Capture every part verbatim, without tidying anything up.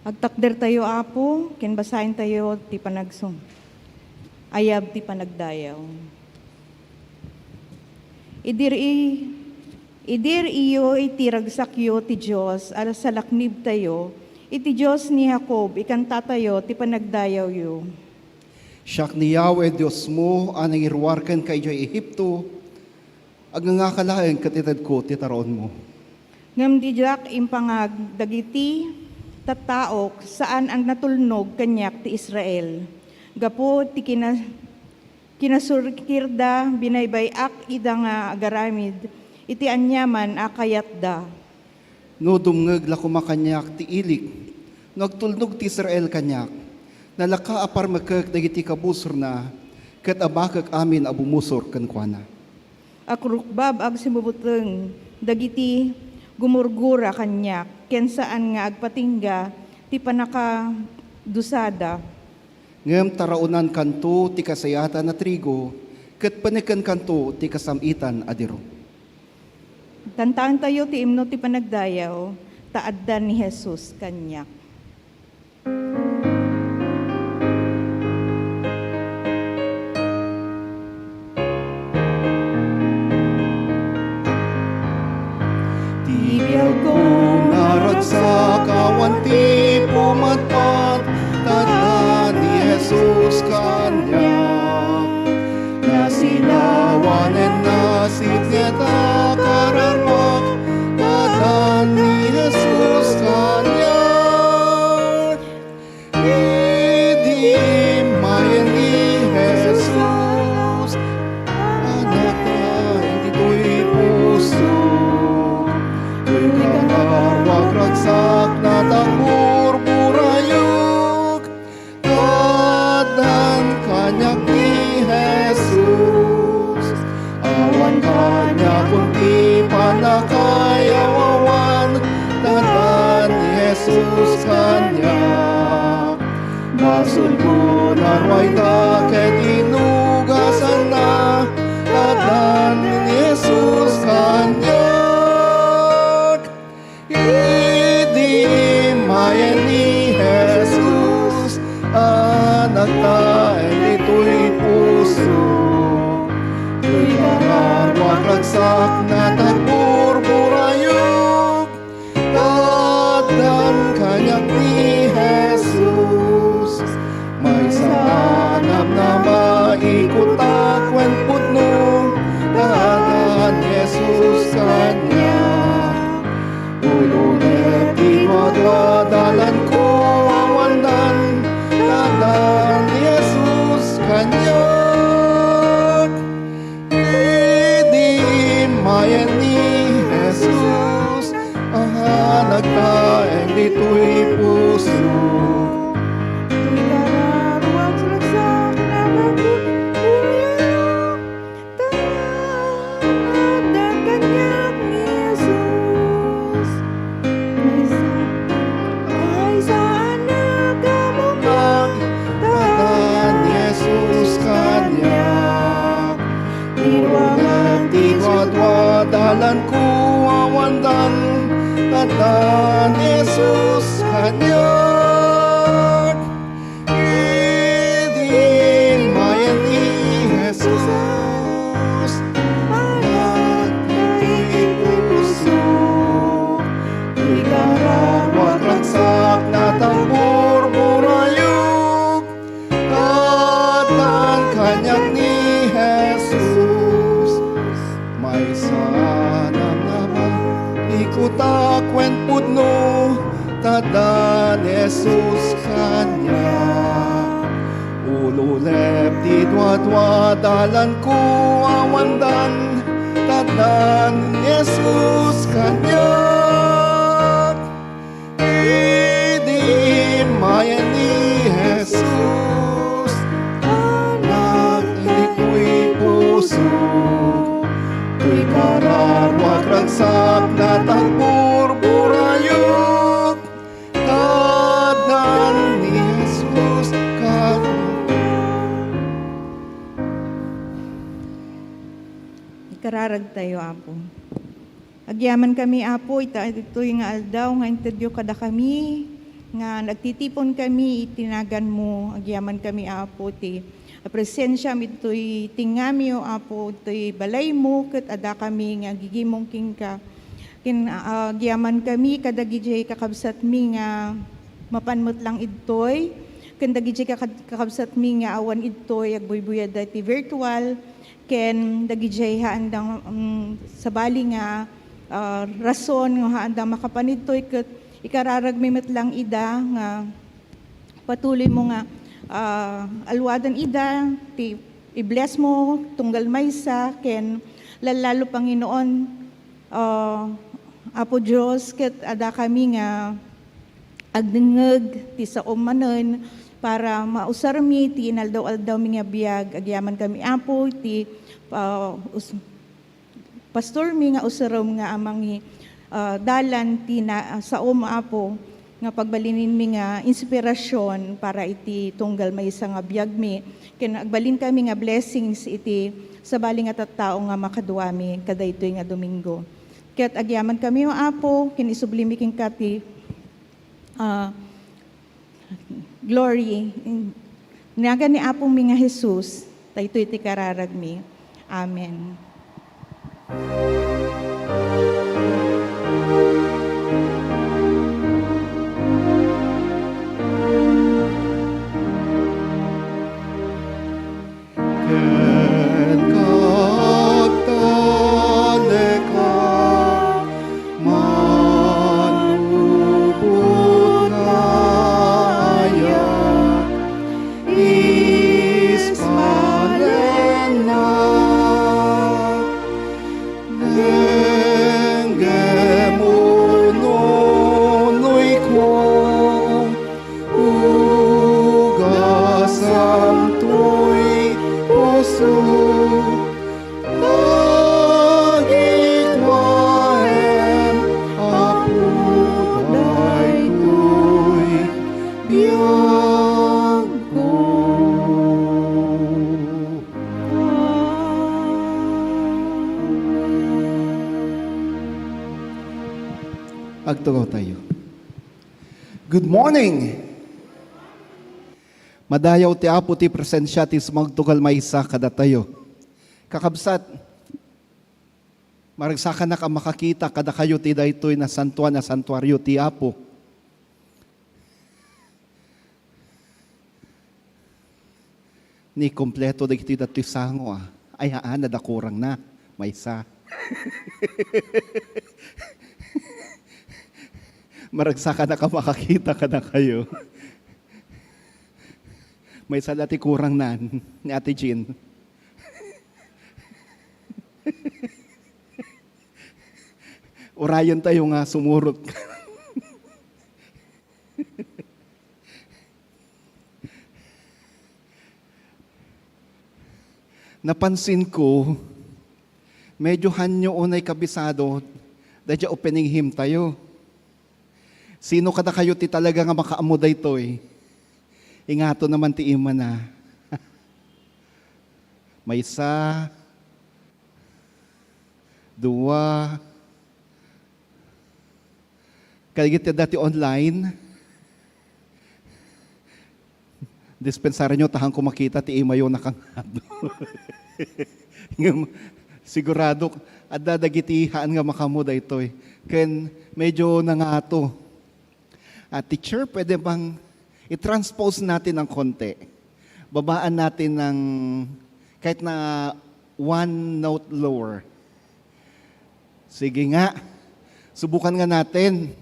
Agtakdertayo, Apo, ken basaentayo ti panagsu-, ayab ti panagdayaw. Idiri-, idiriyo iti ragsakyo ti Dios a salaknibtayo, iti Dios ni Jacob, ikantatayo ti panagdayawyo. Siak ni Yahweh Diosmo a nangiruar kenka idiay Egipto, agngangaka laeng ket itedko ti taraonmo. Ngem diak impangag dagiti tattaok, saan a natulnog kaniak ti Israel. Gapu ti kina-, kinasurkirda, binaybay-ak ida nga agaramid iti aniaman a kayatda. No dumngeg la koma kaniak ti ilik, no agtulnog ti Israel kaniak, nalaka a parmekek dagiti kabusorna, ket amakek amin a bumusor kenkuana. Akurukbab agsimmuteng dagiti gumurgura kaniak, ken saan nga agpatingga ti pannakadusada. Ngem taraonankanto ti kasayatan a trigo, ket penekenkanto ti kasam-itan a diro. Kantaentayo ti imno ti panagdayaw, ta addan ni Jesus kaniak. Ti biagko nga ragsak awan ti pumatpat, addan ni Jesus kaniak. Nasilawanen, nasitnget a kararmak, addan ni Jesus kaniak. Idi immayen ni Jesus, anakta, ditoy puso. Toy kararwak, ragsakna, agburburayok. Addan kaniak ni Jesus. Awan kaniak ti pannakayaw-awan, addan ni Jesus kaniak. Basolko nga ruayda ket inugasanna, addan ni Jesus kaniak. Idi immayen ni Jesus, anakta, ditoy puso. Toy kararwak, ragsakna, agburburayok. Addan kaniak ni Jesus. Maysa a namnama, ikotak wen pudno, addan ni Jesus kaniak. Ululep ti duadua, dalanko awandan, addan ni Jesus kaniak. Idi immayen ni Jesus, anakta, ditoy puso. Toy kararwak, ragsakna, agburburayok. Addan kaniak ni Jesus. Maysa, maysa a nakamumbag, addan ni Jesus kaniak. Iruangan ti duadua, dalanko awandan, addan ni Jesus kaniak. Idi immayen ni Jesus, anakta, ditoy puso. Toy kararwak, ragsakna, agburburayok. Addan kaniak ni Jesus. Maysa a namnama, ikotak wen pudno, addan ni Jesus kaniak. Ululep ti duadua, dalanko awandan, addan ni Jesus kaniak. Idi immayen ni Jesus, anakta, ditoy puso. Toy kararwak, ragsakna, agburburayok, addan ni Jesus kaniak. Ikararagtayo, Apo. Agyamankami, Apo, ita ditoy nga aldaw nga intedyo kadakami. nga nagtitipon kami iti naganmo. Agyaman kami, Apo, ti presensiam itoy tingngami, O Apo, itoy balaymo, ket adda kami nga agigimong kenka. Ken, ah, agyaman kami kadagiti kakabsatmi nga mapan met lang idtoy, ken dagiti kakab-, kakabsatmi nga awan idtoy, agbuybuyadda iti virtual, ken dagiti haanda, mm, sabali nga, ah, rason nga haanda makapan idtoy, ket ikararagmi met lang ida nga patuloymo nga, ah, aluaden ida, ti i-bless mo tunggal maysa, ken lallalo, Panginoon, ah, Apo Dios, ket adda kami nga agdengngeg ti saom manen para mausarmi ti inaldaw-aldawmi nga biag. Agyaman kami, Apo, ti, ah, us-, pastormi nga usarem nga amangi, ah, dalan ti na-, saom, Apo, nga pagbalininmi nga inspirasyon para iti tunggal maysa nga biagmi. Ken agbalin kami nga blessings iti sabali nga tattao nga makaduami kadaytoy nga Domingo. Ket agyaman kami, O Apo, ken isublimi kenka ti, ah, glory. In nagan ni Apomi nga Jesus, daytoy ti kararagmi. Amen. Ket agtalneka manupot nga ayat, ispalennak. Denggem ununoyko, ugasam toy puso, pagikuaem, Apo, daytoy biagko. Agtugaw tayo. Good morning! Madayaw ti Apo ti presensia ti sumagtugal maysa kadatayo. Kakabsat, maragsakanak a makakita kadakayo ti daytoy nasantoan a santuario ti Apo. Ni kompleto dagitoy datoy sango, ah. Ay, haan, adda kurangna. Maysa. Maragsakanak a makakita kadakayo. Maysa la ti kurangnan ni Ate Jean. Urayen tayo nga sumurot. Napansin ko, medyo hanyo unay kabisado daydiay opening hymn tayo. Sino kadakayo ti talaga nga makaammo daytoy? Ingato naman ti imana. Maysa, dua, kadagiti adda ti online, dispensaranyo ta haanko makita ti imayo nakangado. Ngem, sigurado, adda dagiti haan nga makaammo daytoy. Ken medyo nangato. Ah, teacher, pwede bang i-transpose natin ng konti? Babaan natin ng kahit na one note lower. Sige nga. Subukan nga natin.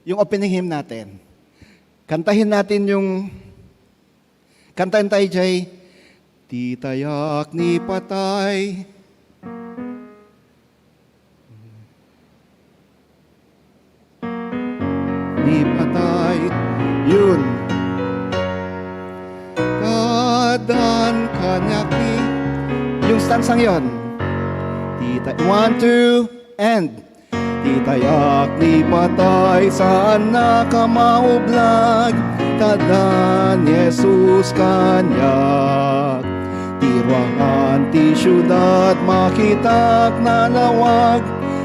Yung opening hymn natin. Kantahin natin yung, kantahin tayo, Jay. Ti tayak ni patay. Ni patay. Yun. Kadan kaniak ni. Yung stansang yon. Ti ta-, one, two, and. Ti tayak ni patay, saannak a maublag, ta adda ni Jesus kaniak. Ti ruangan ti siudad, makitak nalawag,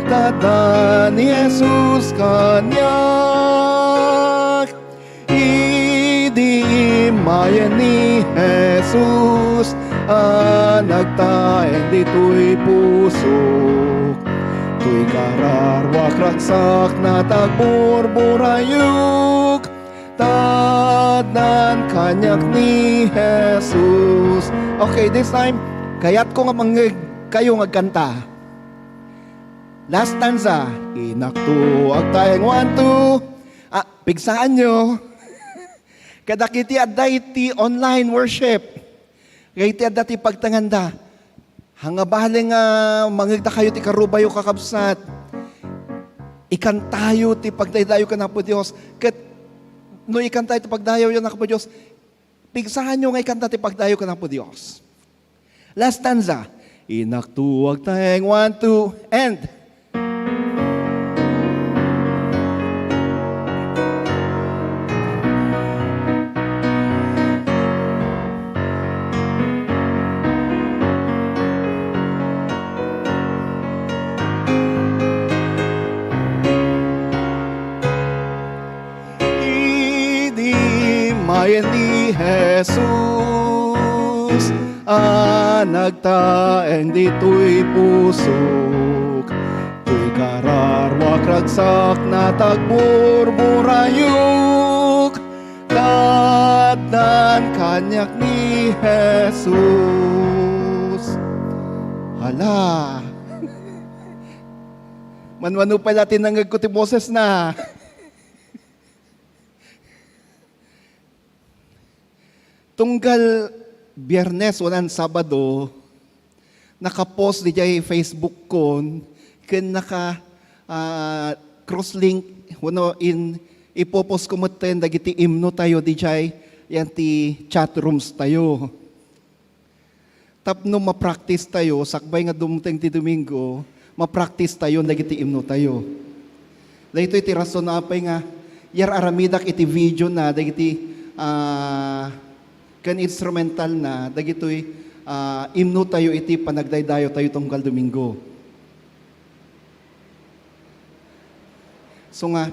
Taddan ni Jesus kaniak. Idi immayen ni Jesus a nagtaeng ditoy pusok, toy kararwak ragsakna tagburburayok, taddan kaniak ni Jesus. Okay, this time, kayatko nga mangngeg kayo nga agkanta. Last stanza. Inakto agtaeng, one, two. Ah, pigsaanyo. Kadagiti adda iti online worship. Kadagiti adda ti pagtanganda. Hangabali nga mangngegdakayo ti karubayo, kakabsat. Ikantayo ti pagdaydayo ken Apo Dios. Ket no ikantayo ti pagdaydayo ken Apo Dios, pigsaanyo nga ikanta ti pagdaydayo ken Apo Dios. Last stanza. Inakto agtaeng, one, two, and. Idi immayen ni Jesus a nagtaeng ditoy pusok, toy kararwak ragsakna tagburburayok, taddan kaniak ni Jesus. Hala. Manmano pay la ti nangngegko ti bosesna. Tunggal Biyernes wenno Sabado, naka-post didiay Facebook kon ken naka, ah, cross-link wenno in, ipopost ko metten dagiti imno tayo didiay yan ti chat rooms tayo. Tapno ma-practice tayo, sakbay nga dumteng ti Domingo, ma-practice tayo dagiti imno tayo. Daytoy ti rason apay nga yar-aramidak iti video na dagiti, ah, ken instrumental na dagitoy, ah, imno tayo iti panagdaydayo tayo tunggal Domingo. So nga,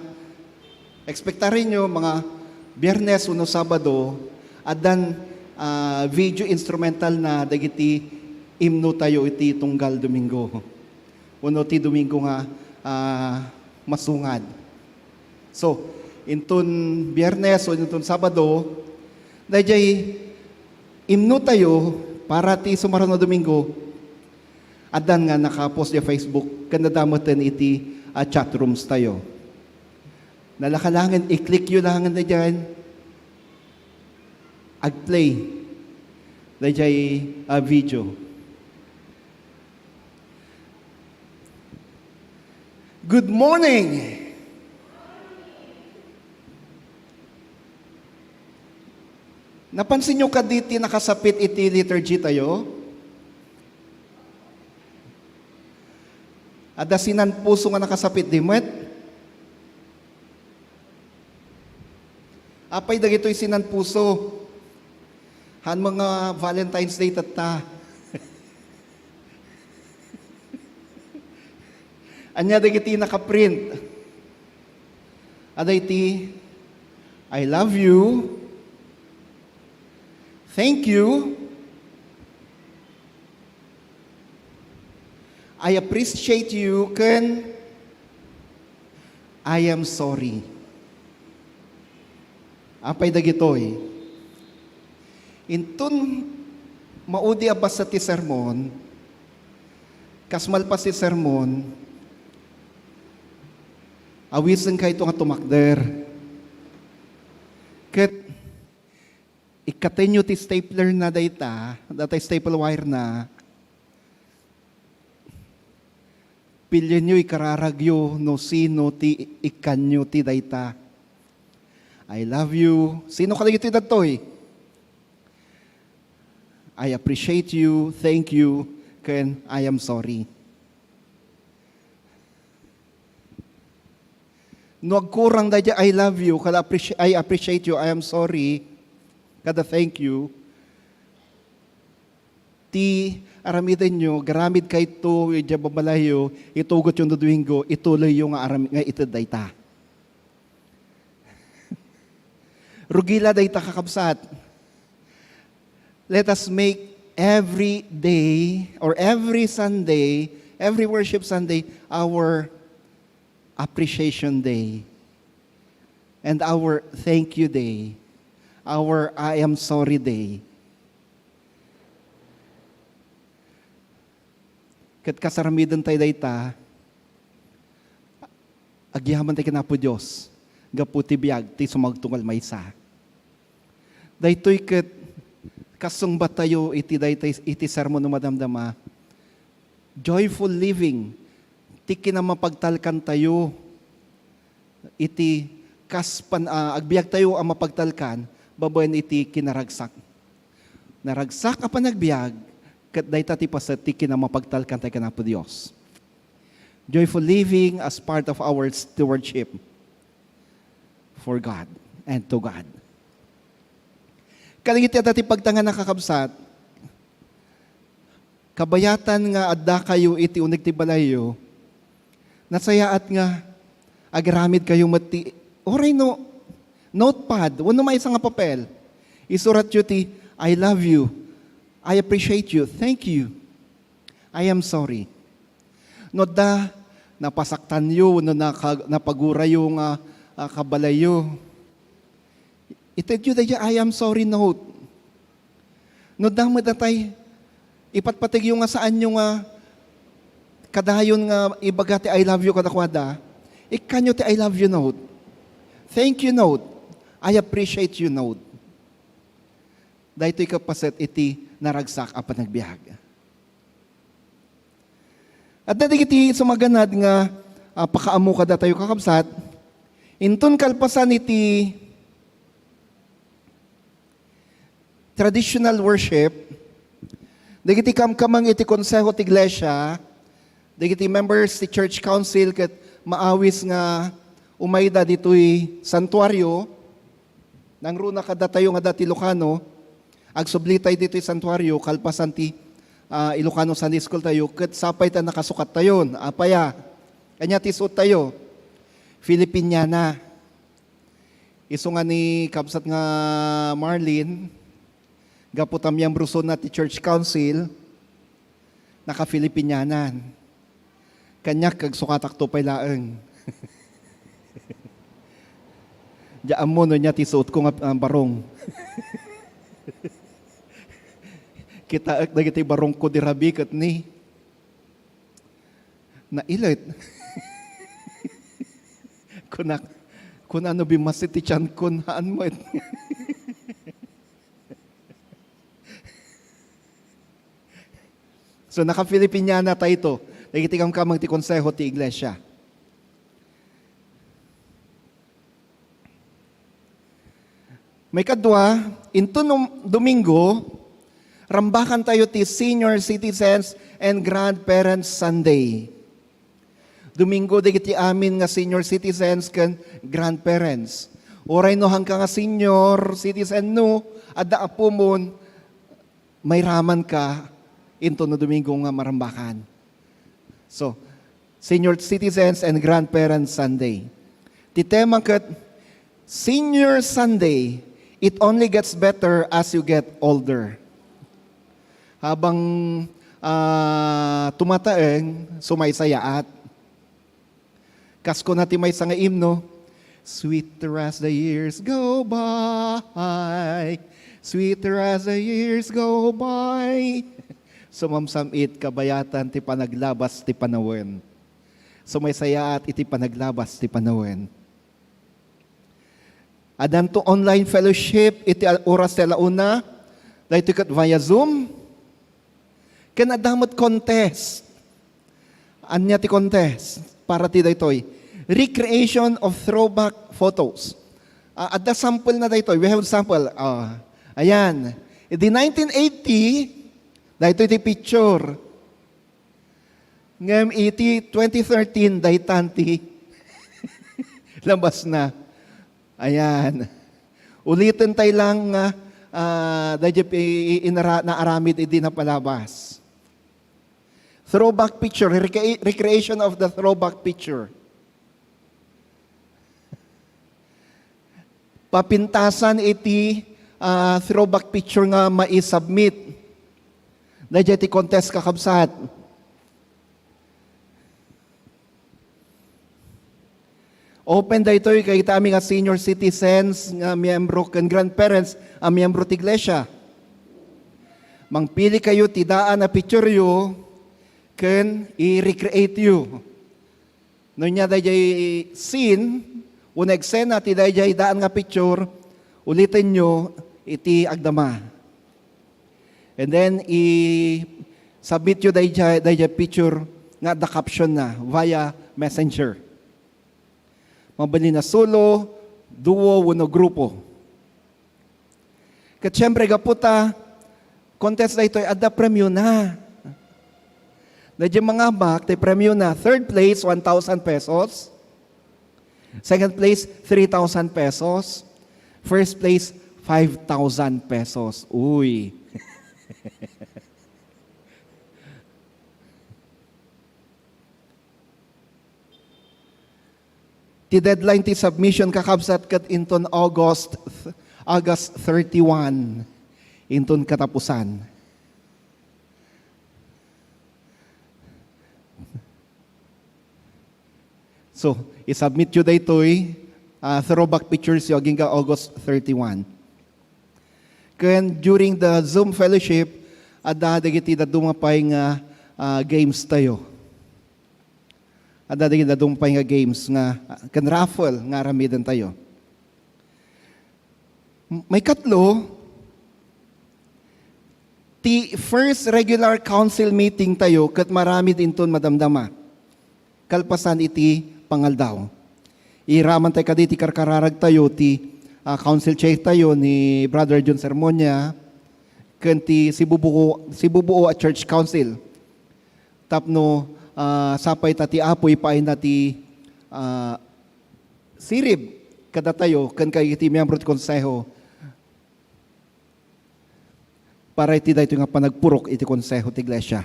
ekspektarinyo, mga Biyernes wenno Sabado, addan, ah, video instrumental na dagiti imno tayo iti tunggal Domingo. Wenno ti Domingo nga, ah, masungad. So, inton Biyernes wenno inton Sabado, daydiay imno tayo para ti sumaruno a Domingo, addan nga naka-post diay Facebook, ken adda metten iti, ah, chat rooms tayo. Nalaka laengen, i-click yo laengen daydiay. Ag-play. Daydiay, ah, video. Good morning! Napansin nyo kadi ti nakasapit iti liturgy tayo? Adda sinanpuso nga nakasapit di met? Apay dagitoy sinanpuso? Haan nga Valentine's Day tatta. Ania dagiti nakaprint? Adda iti, "I love you." "Thank you." "I appreciate you," ken "I am sorry." Apay dagitoy? Inton maudi a basa ti sermon, kas malpas ti sermon, awisenka ito nga tumakder. Ket ikkatenyo ti stapler na dayta, data staple wire na, pilienyo, ikararagyo no sino ti ikkanyo ti dayta. "I love you." Sino kadagitoy dagtoy? "I appreciate you," "Thank you," ken "I am sorry." No agkurang daydiay "I love you," kada appreci-, "I appreciate you," "I am sorry," kada "Thank you," ti Aramidenyo, garamid kayto, idiay babalayyo, itugotyo no Domingo, ituloyyo nga aram-, nga ited dayta. Rugi la dayta, kakabsat. Let us make every day or every Sunday, every worship Sunday, our appreciation day and our thank you day, our I am sorry day. Ket kas aramiden tayo dayta, agyaman tayo ken Apo Dios gapu ti biag ti sumagtunggal maysa. Daytoy ket kasungbat tayo iti daytay, iti sermon no madamdama, joyful living, ti kinamapagtalkan tayo iti kas pan-, ah, agbiag tayo a mapagtalkan babaen iti kinaragsak. Naragsak a panagbiag, ket dayta ti paset ti kinamapagtalkan tayo ken Apo Dios. Joyful living as part of our stewardship for God and to God. Kadagiti adda ti pagtangana, kakabsat, kabayatan nga addakayo iti uneg ti balayyo, nasayaat nga agaramidkayo met ti, uray no, notepad, wenno maysa nga papel. Isuratyo ti, "I love you. I appreciate you. Thank you. I am sorry." No adda napasaktanyo wenno naka-, napagurayo nga, ah, kabalayyo, itedyo daydiay "I am sorry" note. No adda met atay ipatpategyo nga saanyo nga kadayon nga ibaga ti "I love you" kadakuada, ikkanyo ti "I love you" note. "Thank you" note. "I appreciate you" note. Daytoy ket paset iti naragsak a panagbiag. Adda dagiti sumaganad nga, ah, pakaammo kadatayo, kakabsat. Inton kalpasan iti traditional worship, dagiti kamkameng iti Konseho ti Iglesia, dagiti members ti Church Council ket maawis nga umayda ditoy santuario, nangruna kadatayo nga adda ti Ilocano, agsubli tayo ditoy santuario, kalpasan ti, ah, Ilocano Sunday School tayo, ket sapay ta nakasukat tayon. Apay a? Ania ti suot tayo? Filipiniana. Isu nga ni kabsat nga Marlene, gapu ta miyembro sona ti Church Council, naka-Filipinianan. Kaniak, agsukatakto pay laeng. Dia ammo no ania ti suotko nga, ah, barong. Kitaek dagiti barongko di rabii ket ni nailet. Kunak, kunano bimmasit ti tiyankon, haan met. So, naka-Filipiniana tayto. Dagiti kamkameng ti Konseho ti Iglesia. Maikadua, inton Domingo, rambakan tayo ti Senior Citizens and Grandparents Sunday. Domingo dagiti amin nga senior citizens ken grandparents. Uray no haanka nga senior citizen no, adda apomon, mairamanka inton no Domingo nga marambakan. So, Senior Citizens and Grandparents Sunday. Ti tema ket, Senior Sunday, it only gets better as you get older. Habang, ah, tumataeng, sumaysayaat. Kas kuna ti maysa nga imno, "Sweeter as the years go by, sweeter as the years go by." Sumamsam-it kabayatan ti panaglabas ti panawen. Sumaysayaat iti panaglabas ti panawen. Addanto online fellowship iti al-, oras ti alauna, daytoy ket via Zoom. Ken adda met contest. Ania ti contest para ti daytoy? Recreation of throwback photos. Ah, adda sample na daytoy. We have sample. Ah, ayan. Idi nineteen eighty, daytoy ti picture. Ngem iti twenty thirteen, daytan ti labas na. Ayan. Uliten tay lang nga, ah, daydi pi-, i-, inara-, naaramid idi napalabas. Throwback picture, recre-, recreation of the throwback picture. Papintasan iti, ah, throwback picture nga maisubmit. Daydiay ti contest, kakabsat. Open daytoy kadagita amin nga senior citizens nga miyembro ken grandparents a miyembro ti iglesia. Mangpili kayo ti daan a picture yo ken i-recreate yo. No ania daydiay scene wenno eksena ti daydiay daan nga picture, uliten yo iti agdama. And then, i-submit yo daydiay, daydiay picture nga adda caption na via messenger. Mabalin a solo, duo, wenno grupo. Ket siyempre, gapu ta contest daytoy, adda premio na. Daydiay mangabak, ti premio na, third place, one thousand pesos. Second place, three thousand pesos. First place, five thousand pesos. Uy. Ti deadline ti submission, kakabsat, ket inton August, August thirty-one, inton katapusan. So, isubmit yo daytoy, ah, throwback pictures yo agingga August thirty-one. Ken during the Zoom fellowship, adda dagiti dadduma pay nga, ah, games tayo. Adda dagiti dadduma pay nga games nga, ah, ken raffle nga aramiden tayo. Maikatlo, ti first regular council meeting tayo ket maaramid inton madamdama kalpasan iti pangaldaw. Iraman tayo kadi ti karkararag tayo, ti, ah, council chair tayo ni Brother John Sermonia ken ti sibubuo, sibubuo a church council. Tapno, ah, sapay ta ti Apo ipaayna ti, ah, sirib kadatayo ken kadagiti miyembro ti konseho para iti daytoy nga panagpurok iti konseho ti iglesia.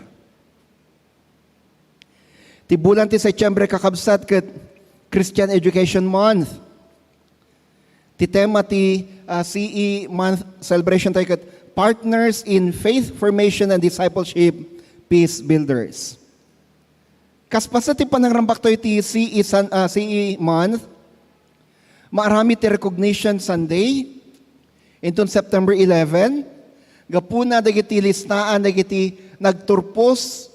Ti bulan ti Setyembre, kakabsat, ket Christian Education Month. Ti tema ti, ah, C E month celebration tayo ket Partners in Faith Formation and Discipleship, Peace Builders. Kas paset ti panangrambak tayo ti C E san-, ah, C E month, maaramid ti Recognition Sunday inton September eleven, gapuna dagiti listaan dagiti nagturpos,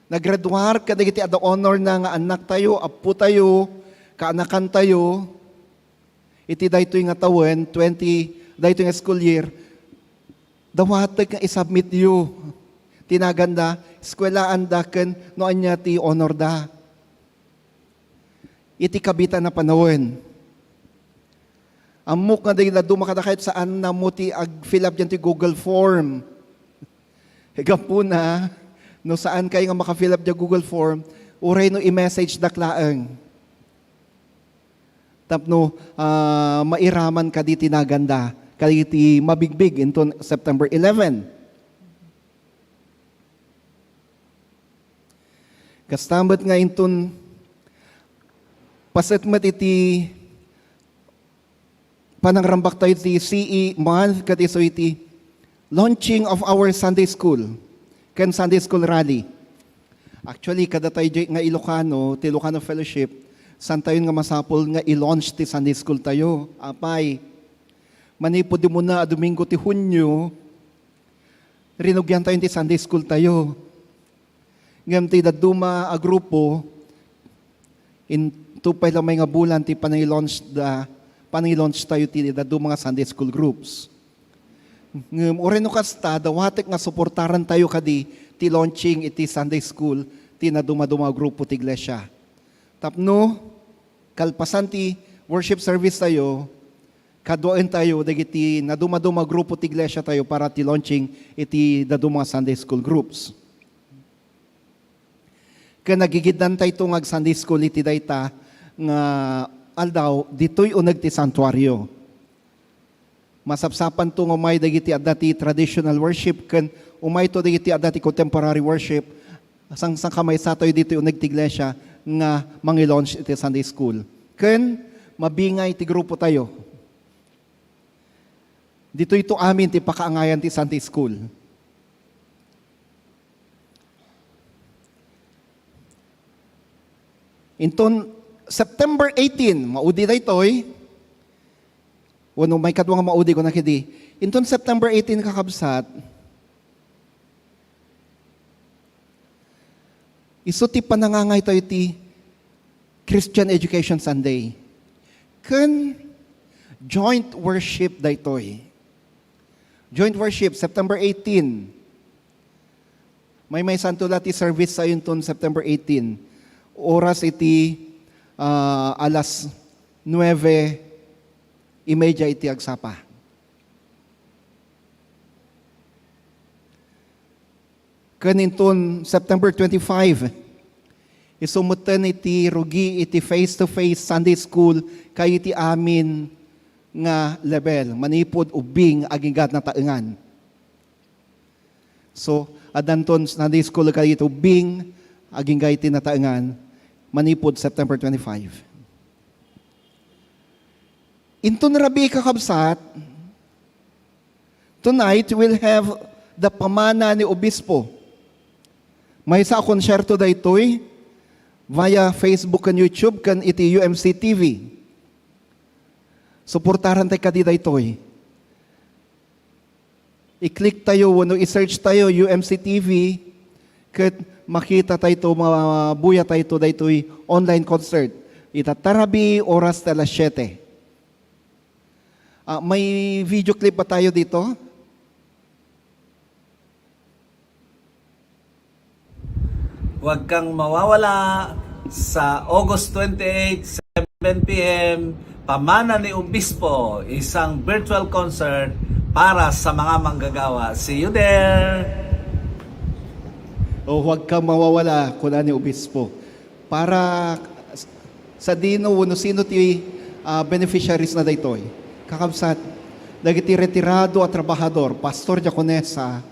naggraduar kadagiti adda honor na nga annak tayo, appo tayo, kaanakan tayo. Iti daytoy nga tawen, twenty, daytoy nga school year, dawatek nga isubmit yo ti naganda, eskwelaanda, ken no ania ti honor da. Iti kabitan a panawen. Ammok nga dagiti dadduma kadakayo, saan na mo ti ag-fill up diay ti Google form. Gapuna, no saan kayo nga maka-fill up diay Google form, uray no i-message dak laeng. Tapno, ah, mairaman kadi ti naganda, kadagiti mabigbig inton September eleven. Kasta met nga inton paset met iti panangrambak tayo ti C E month, ket isu iti launching of our Sunday school ken Sunday school rally. Actually, kadatayo diay nga Ilocano, ti Ilocano Fellowship, saan tayo nga masapul nga i-launch ti Sunday school tayo. Apay, manipud umuna a Domingo ti Hunyo, rinugian tayo ti Sunday school tayo. Ngem ti dadduma a grupo, inton pay la may nga bulan ti panangi-launch da, panangi-launch tayo ti dadduma nga Sunday school groups. Ngem uray no kasta, dawatek nga suportaran tayo kadi ti launching iti Sunday school ti nadumaduma a grupo ti iglesia. Tapno, kalpasan ti worship service tayo, kaduaen tayo dagiti nadumaduma a grupo ti iglesia tayo para ti launching iti dadduma a Sunday school groups. Ken nagigiddan tayo nga ag-Sunday school iti dayta nga aldaw ditoy uneg ti santuario. Masapsapanto nga umay dagiti adda ti traditional worship ken umayto dagiti adda ti contemporary worship Sang-, sangkamaysatayo ditoy uneg ti iglesia nga mangi-launch iti Sunday school. Ken mabingay ti grupotayo. Ditoyto amin ti pakaangayan ti Sunday school. Inton September eighteen, maudi daytoy. Wenno maikadua nga maudi, kuna kadi. Inton September eighteen, kakabsat, isu ti panangangaytayo ti Christian Education Sunday. Ken joint worship daytoy. Joint worship, September eighteen. Maymaysanto la ti service tayo inton September eighteen. Oras iti, ah, alas nuebe y media iti agsapa. Ken inton September twenty-five, isu metten iti rugi iti face-to-face Sunday school kadagiti amin nga level, manipud ubbing agingga nataengan. So, addanton Sunday school kadagiti ubbing agingga iti nataengan manipud September twenty-five. Inton rabii, kakabsat, tonight we'll have the pamana ni Obispo. Maysa a konsyerto daytoy via Facebook ken YouTube ken iti U M C T V. Suportaran tayo kadi daytoy. I-click tayo wenno i-search tayo U M C T V ket makita tayo, mabuya tayo daytoy online concert. Ita tarabi oras ti alas siete. Ah, may video clip ba tayo dito? Huwag kang mawawala sa August twenty-eight, seven p m, Pamana ni Obispo, isang virtual concert para sa mga manggagawa. See you there! O, huwag kang mawawala, kuna ni Obispo. Para s-, sadino wenno sino ti, ah, beneficiaries na daytoy? Kakabsat, dagiti retirado a trabahador, pastor, diakonesa,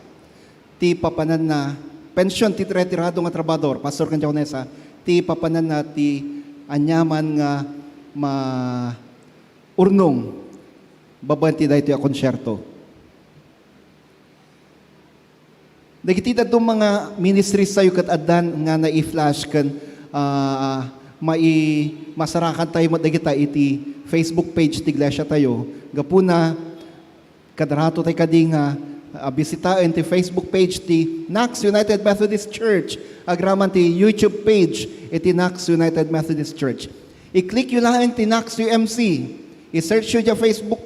ti papananna, pension ti retirado nga trabahador, pastor ken diakonesa, ti papananna ti aniaman nga maurnong babaen ti daytoy a konsyerto. Dagiti dadduma nga ministries tayo ket addan nga nai-flash ken, ah, mai-, masarakan tayo met dagita iti Facebook page ti iglesia tayo. Gapuna, kadarato tayo kadi nga, ah, bisitaen ti Facebook page ti Knox United Methodist Church, agraman ti YouTube page iti Knox United Methodist Church. I-click yo laeng ti Knox U M C. I-search yo diay Facebook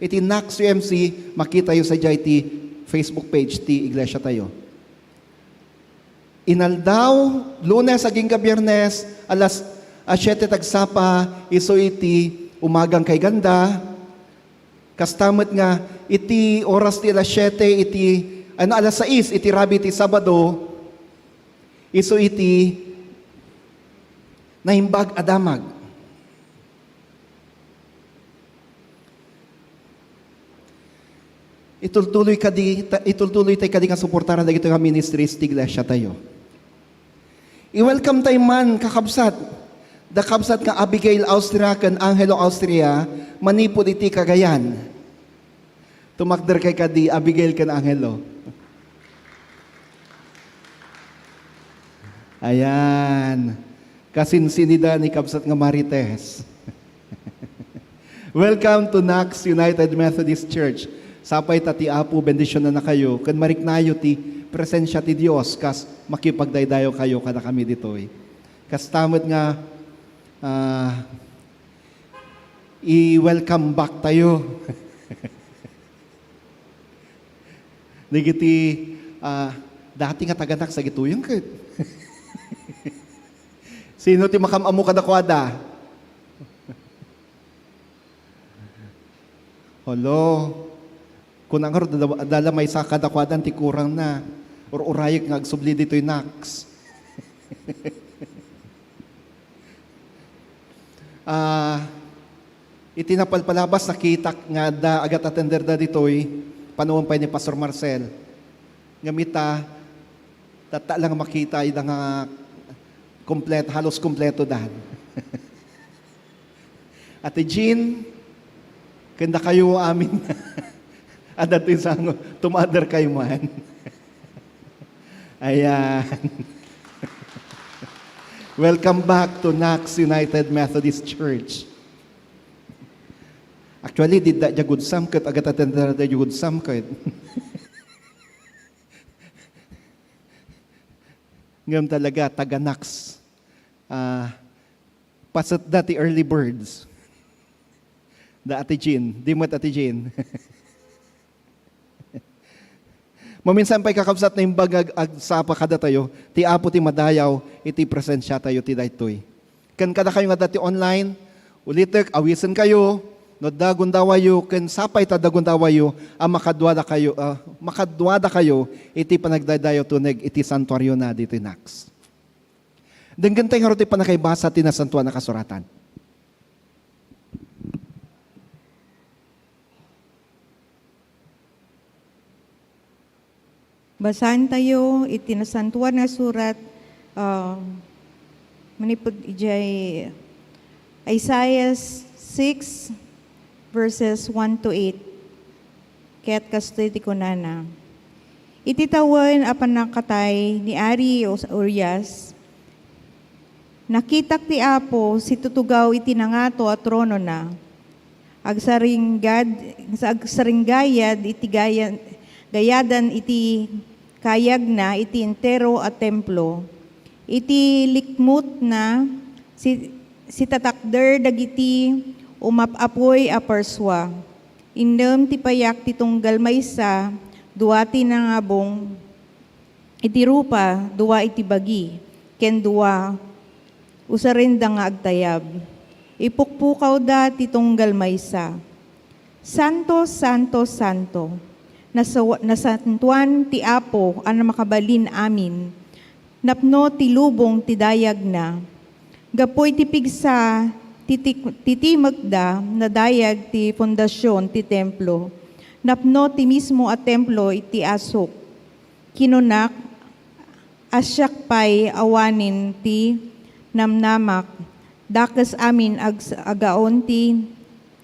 iti Knox U M C, makita yo sadiay ti Facebook page ti iglesia tayo. Inaldaw, Lunes agingga Biernes, alas, ah, siete ti agsapa, isu iti umagang kaiganda. Kasta met nga iti oras ti alas siete iti, ano, alas sais iti rabii ti Sabado, isu iti Naimbag a Damag. Itultuloy kadi, ta-, itultuloy tayo kadi nga suportaran dagitoy nga ministries ti iglesia tayo. I-welcome tayo man, kakabsat. Da kabsat nga Abigail Austria ken Angelo Austria manipud iti Cagayan. Tumakder kay kadi, Abigail ken Angelo. Ayan. Kasinsinida ni kabsat nga Marites. Welcome to Knox United Methodist Church. Sapay ta ti Apo bendisionannakayo ken mariknayo ti presensia ti Dios kas makipagdaydayaw kayo kadakami ditoy. Kasta met nga, ah, i-welcome back tayo. Dagiti, ah, dati nga taga-Knox, dagitoyen ket. Sino ti makam-ammo kadakuada? Hello. Kuna ngarud, adda, adda la maysa kadakuada ti kurangna. Ur-urayek nga agsubli ditoy Knox. Ah, iti napalpalabas, nakitak nga adda agat-atenderda ditoy, panawen pay ni Pastor Marcel. Ngem ita, Tatta lang makita ida nga komplet-, halos kompleto dan. Ate Jean, ken dakayo amin. Adda ti sango, tumader kayo man. Ayan. Welcome back to Knox United Methodist Church. Actually, didda dia gudsam ket agatatan da dia gudsam ket. Ngem talaga, taga Knox. Ah, paset da ti early birds. Da Ate Jean. Di met Ate Jean. Maminsan pay, kakabsat, naimbag nga ag-, agsapa kadatayo, ti Apo ti madayaw iti presensiatayo ti daytoy. Ken kadakayo nga adda ti online, ulitek, awisenkayo, no adda gundawayyo, ken sapay ta adda gundawayyo, a makaduadakayo, a makaduadakayo iti panagdaydayaw tuneg iti santuariona ditoy Knox. Denggentay ngarud ti pannakaibasa ti Nasantoan a Kasuratan. Basaentayo iti Nasantoan nga Surat, ah, manipud idiay Isaiah six, verses one to eight. Ket kastoy ti kunana, "Iti tawen a pannakatay ni Ari Us-, Urias, nakitak ti Apo situtugaw iti nangato a tronona. Agsaringgad-, agsaringgayad iti gaya-, gayadan iti kayagna iti entero a templo. Iti likmutna, si-, sitatakder dagiti umap-apuy a parsua. Innem ti payak ti tunggal maysa, dua ti nangabong iti rupa, dua iti bagi, ken dua usarenda nga agtayab. Ipukpukawda ti tunggal maysa, 'Santo, santo, santo, nasawa-, nasantoan ti Apo a Makabalin Amin. Napno ti lubong ti dayagna. Gapu iti pigsa ti tik-, ti timekda, nadayag ti fondasion ti templo. Napno ti mismo a templo iti asuk. Kinunak, 'Asiak pay awanen ti namnamak, dakes amin ags-, agaon ti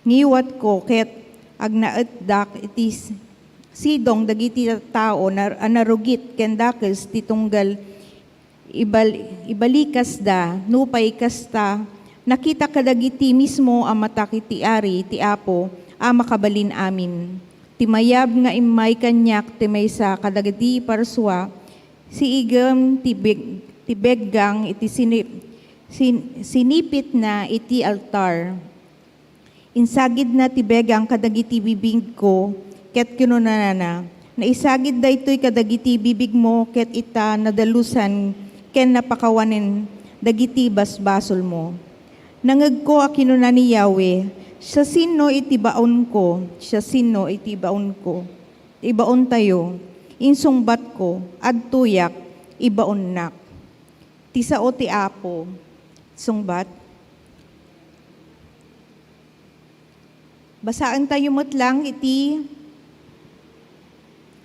ngiwatko ket agnaetdak iti s-, sidong dagiti tattao nar-, a narugit ken dakes ti tunggal ibal-, ibalikasda. Nupay kasta, nakitak kadagiti mismo a matak iti Ari ti Apo a Makabalin Amin. Ti mayab nga immay kaniak ti maysa kadagiti parsua, siigem ti beg-, ti beggang iti sini-, sin-, sinipitna iti altar. Insagidna ti begang kadagiti bibigko, ket kinunana, 'Naisagid daytoy kadagiti bibigmo, ket ita, nadalusan ken napakawanen dagiti basbasolmo.' Nangegko a kinuna ni Yahweh, 'Siasino iti baonko? Siasino iti baonko? Ibaontayo.' Insungbatko, 'Adtoyak, ibaonnak.' Ti sao ti Apo. Sungbat. Basaentayo met lang iti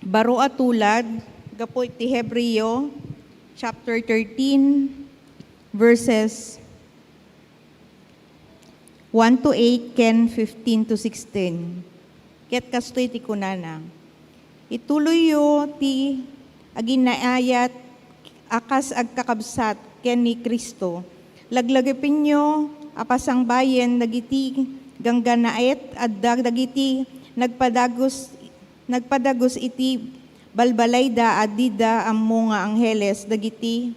baro a tulad gapu iti Hebreo chapter thirteen, verses one to eight ken fifteen to sixteen. Ket kastoy ti kunana, "Ituloyyo ti aginaayat a kas agkakabsat ken ni Cristo. Laglagipenyo a pasangbayen dagiti ganggannaet, adda dagiti nagpadagus, nagpadagus iti balbalayda a dida ammo nga angheles dagiti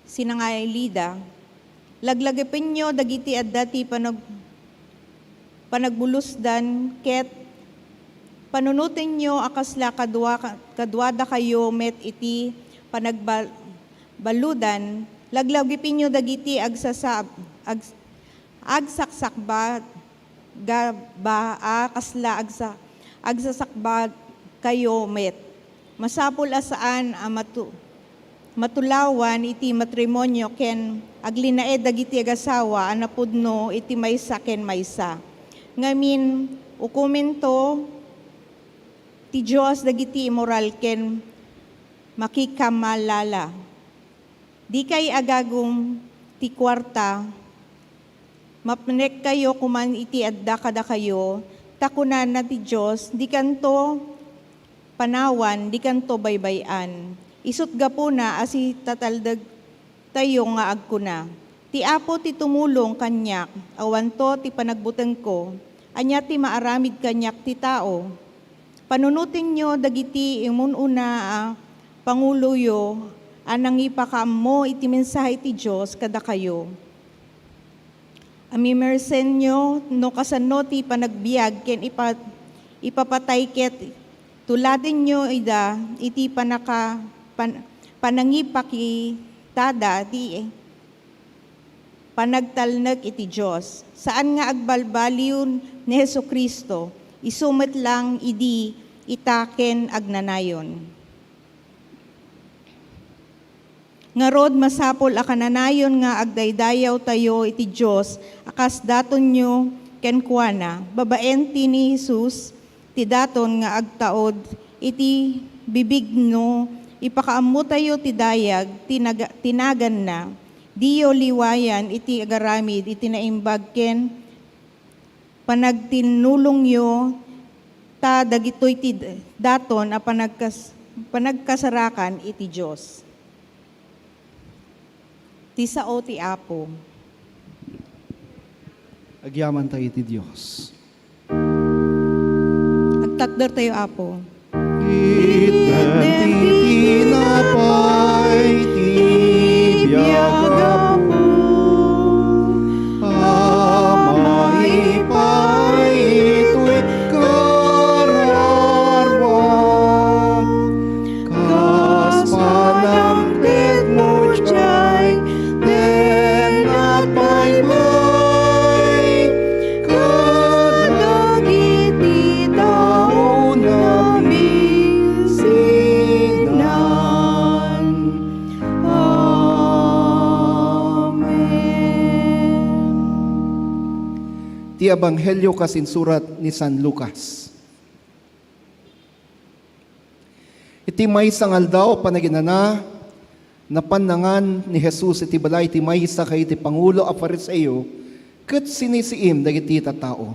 sinangaylida. Laglagipenyo dagiti adda ti panag-, panagbulusdan, ket panunotenyo a kasla kadua-, kaduadakayo met iti panagbal-, baludan. Laglagipenyo dagiti agsasab-, ags-, agsaksakba-, gaba a kasla agsa-, agsasakbakayo met. Masapul a saan a matu-, matulawan iti matrimonio ken aglinaed dagiti agasawa a napudno iti maysa ken maysa. Ngamin, ukomento ti Dios dagiti immoral ken Makikamalala. Dikay agagum ti kuarta, mapnekkayo koman iti adda kadakayo, ta kunana ti Dios, dikanto panawan, dikanto baybay-an. Isut' gapuna a sitataldegtayo nga agkuna, "Ti Apo ti tumulong kaniak, awanto ti panagbutengko. Ania ti maaramid kaniak ti tao?" Panunotenyo dagiti imun-una a panguloyo a nangipakaammo iti mensahe ti Dios kadakayo. Amimersenyo no kasano ti panagbiag ken ipa-, ipapatay ket tuladenyo ida iti panaka-, pan-, panangipakitada ti panagtalnek iti Dios. Saan nga agbalbaliw ni Jesu-Cristo, isu met lang idi ita ken agnanayon. Ngarud, masapul a kananayon nga agdaydayawtayo iti Dios a kas datonyo kenkuana, babaen ti ni Jesus ti daton nga agtaud iti bibigno, ipakaammotayo ti dayag ti naga-, ti naganna. Diyo liwayan iti agaramid iti naimbag ken panagtinnulongyo, ta dagitoy ti daton a panagkas-, panagkasarakan iti Dios. Ti sao ti Apo. Agyamantayo iti Dios. Agtakdertayo, Apo. Itden ti tinapay ti biag, Apo, a maipaay itoy kararuak. Kas panangtedmo diay, tennat baybay kadagiti taonami sinan. Amen. Ti Ebanghelio kas insurat ni San Lucas. Iti maysa nga aldaw a panaginana, napan nangan ni Jesus iti balay ti maysa kadagiti pangulo a Fariseo ket sinisiim dagiti tattao.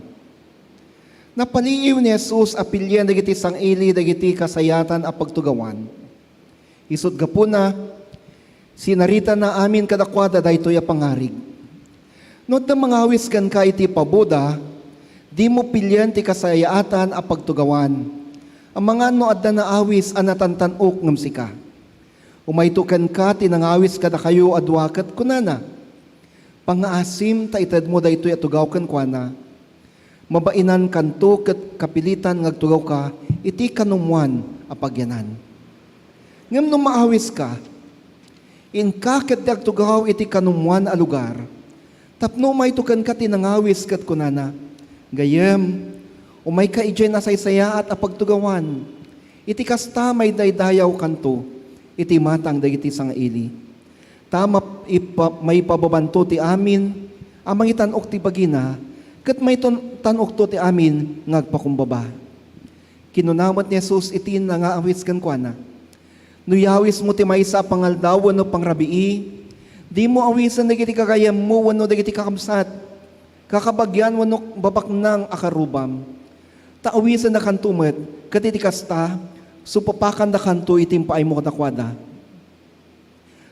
Napaliiw ni Jesus a pilien dagiti sang-ili dagiti kasayaatan a pagtugawan. Isut' gapuna, sinaritana amin kadakuada daytoy a pangngarig. No adda mangawis kenka iti paboda, dimo pilien ti kasayaatan a pagtugawan. Amangan no adda naawis a natantan-ok ngem sika. Umayto kenka ti nangawis kadakayo a dua ket kunana, "Pangngaasim ta itedmo daytoy a tugaw kenkuana." Mabainankanto ket kapilitan nga agtugawka iti kanumwan a pagyanan. Ngem no maawiska, inka ket ti agtugaw iti kanumwan a lugar, tapno umayto kenka ti nangawis ket kunana, "Gayyem, umayka idiay nasaysayaat a pagtugawan." Iti kasta, maidaydayawanto iti matang dagiti sang-ili. Ta map-, ipa-, maipababanto ti amin a mangitan-ok ti bagina, ket maitan-, tan-okto ti amin nga agpakumbaba. Kinuna met ni Jesus iti nangaawis kenkuana, "No yawismo ti maysa a pangaldaw wenno pangrabii, dimo awisen dagiti gagayyemmo wenno dagiti kakabsat, kakabagian wenno babaknang a karrubam. Ta awisendakanto met, ket iti kasta, supapakandakanto iti impaaymo kadakuada."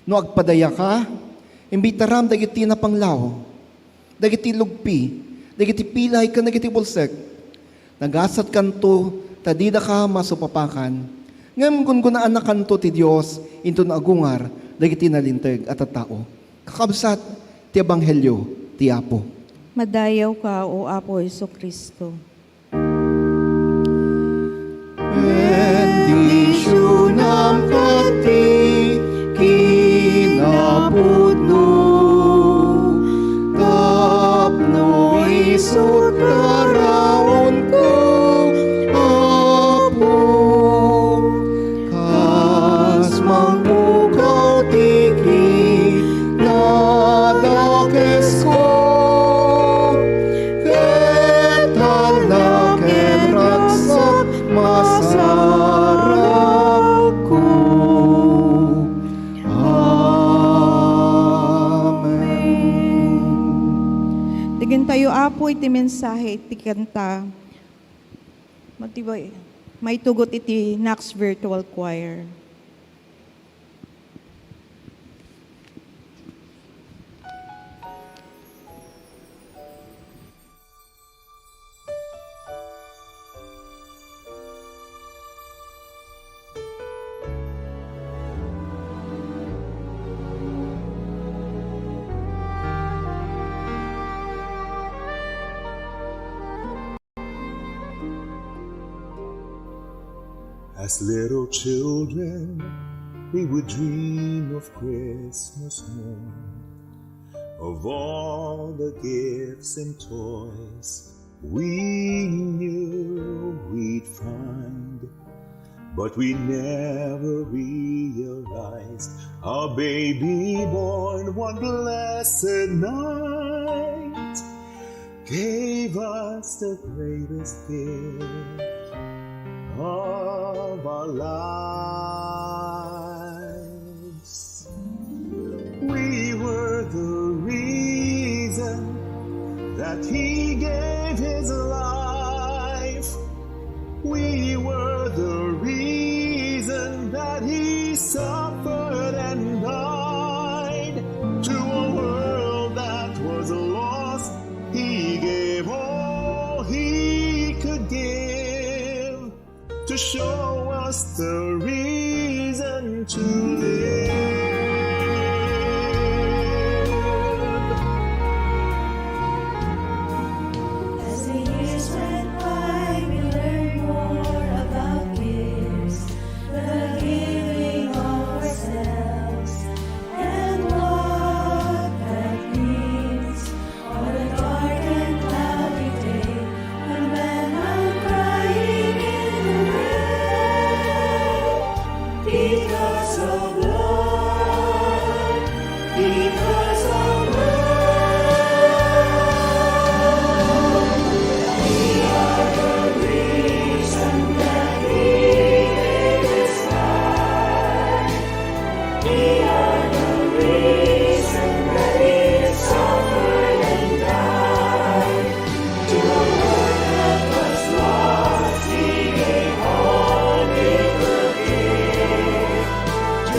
No agpadayaka, imbitaram dagiti napanglaw, dagiti lugpi, dagiti pilay ken dagiti bulsek. Nagasatkanto ta didaka masupapakan, ngem gungunaannakanto ti Dios inton agungar dagiti nalinteg a tattao. Kakabsat, ti Ebanghelio ti Apo. Madayawka, O Apo Jesu-Cristo. Bendisionam ket ti kinapudno, tapno isut' karaonko, Apo. Kas mangpukaw ti kinadakesko, ket mensahe iti kanta, matiba-, maitugot iti Knox Virtual Choir. As little children, we would dream of Christmas morn, of all the gifts and toys we knew we'd find. But we never realized a baby born one blessed night gave us the greatest gift of our lives. We were the reason that he gave his life. We were the reason that he suffered and died. To a world that was lost, he gave all he could give to show us the reason to live. As the years went by, we learned more about gifts, the giving of ourselves, and what that means. On a dark and cloudy day, when men are crying in the rain because of love, because of love, we are the reason that he gave his life. We are the reason that he suffered and died. To a world that was lost, he gave all he could give. To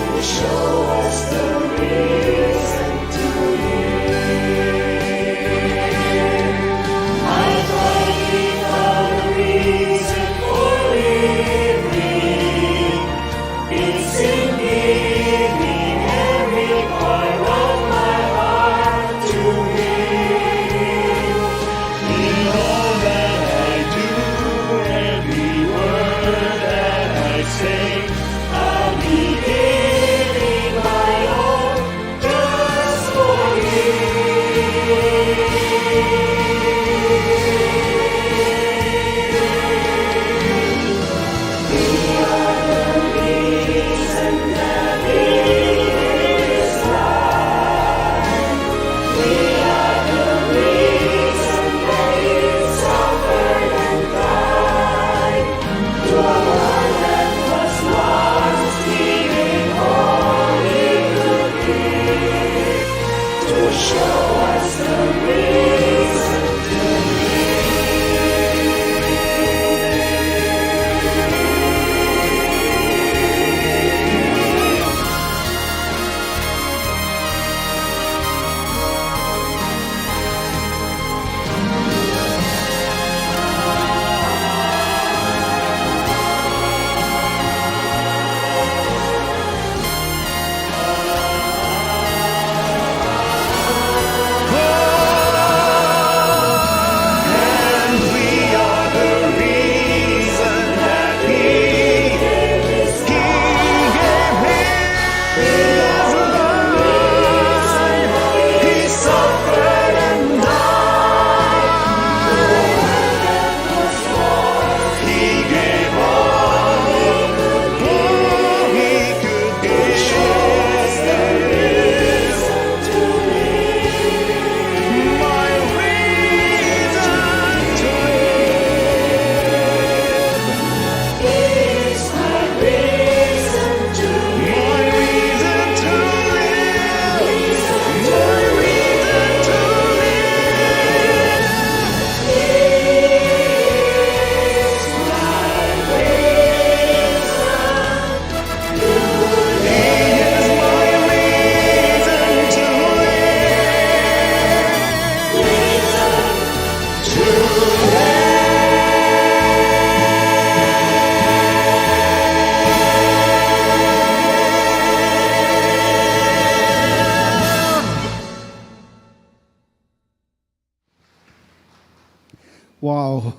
Wow.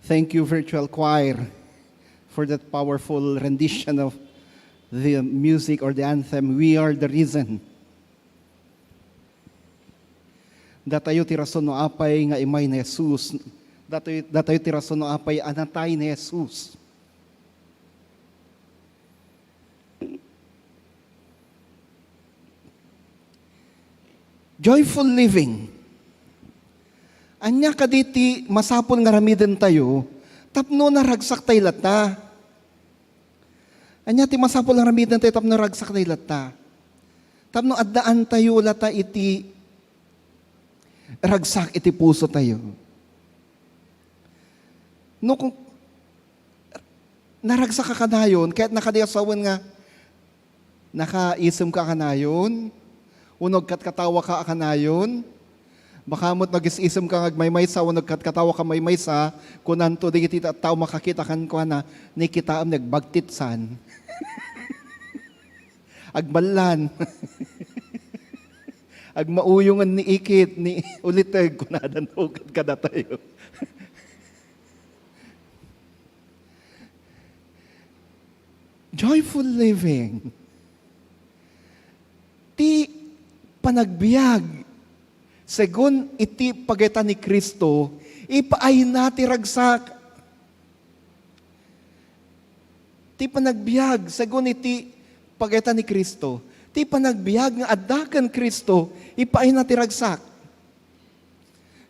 Thank you, virtual choir, for that powerful rendition of the music or the anthem, We Are the Reason. Datayo ti rason no apay nga imay ni Jesus. Datayo, datayo ti rason no apay a natay ni Jesus. Joyful living. Ania kadi ti masapul nga aramidentayo tapno naragsak tay latta? Ania ti masapul nga aramidentayo tapno naragsak tay latta? Tapno addaantayo latta iti ragsak iti pusotayo. No kung naragsak ka kanayon, ket nakadi a sawen nga nakaisem ka kanayon, wenno agkatkatawa ka kanayon, baka met nagis-isem ka nga agmaymaysa wenno agkatkatawa ka maymaysa, kunanto dagiti tattao makakita kenkuana, "Nakitaem, nagbagtitsan." Agmallan. Agmauyongen ni ikit, ni uliteg, kunadan, o, kadatayo. Joyful living. Ti panagbiag, segun iti pagayatan ni Cristo, ipaayna ti ragsak. Ti panagbiag, segun iti pagayatan ni Cristo, ti panagbiag nga adda ken Cristo, ipaayna ti ragsak.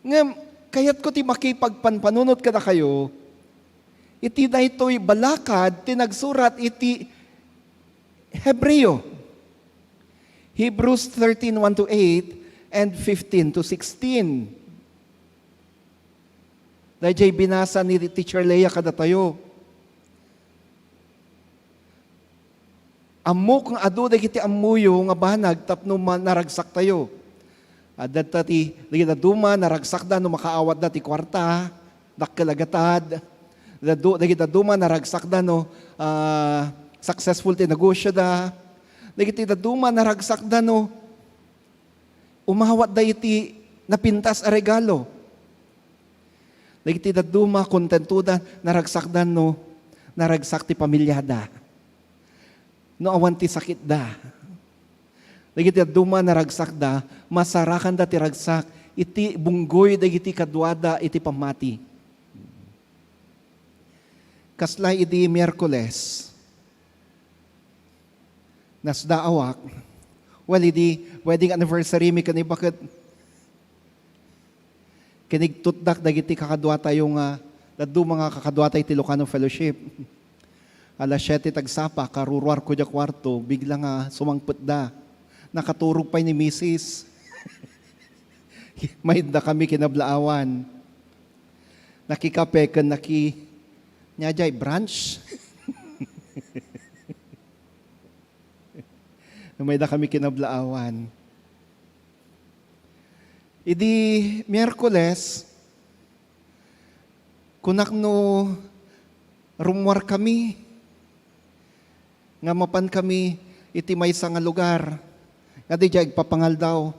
Ngem, kayatko ti makipagpanpanunot kadakayo, iti daytoy balakad ti nagsurat iti Hebreo. Hebrews thirteen, one to eight and fifteen to sixteen. Dayjay binasa ni Teacher Lea kadatayo. Ammok nga adu dagiti ammoyo nga banag tapno ma-, naragsaktayo. Adda ti, dagiti dadduma, naragsakda no makaawatda ti kuarta, dakkel a gatad. Dadu-, dagiti dadduma, naragsakda no, ah, successful ti negosioda. Dagiti dadduma, naragsakda no umawatda iti napintas a regalo. Dagiti dadduma, kontentoda, naragsakda no naragsak ti pamiliada. No awan ti sakitda. Dagiti dadduma, naragsakda, masarakanda ti ragsak iti bunggoy dagiti kaduada iti pammati. Kasla idi Miyerkules, nasdaawak. Well, idi wedding anniversary mi ken ni baket, kinigtutdak dagiti kakaduatayo nga dadduma nga kakaduatayo ti Ilocano Fellowship. Alas siete ti agsapa, karuruarko diay kuarto, bigla nga sumangpetda. Nakaturog pay ni misis. Maydakami kinablaawan. Nakikape ken naki-, nia diay brunch. Maydakami kinablaawan. Idi Miyerkules, kunak no rummuarkami nga mapankami iti maysa nga lugar nga diay agpapangaldaw.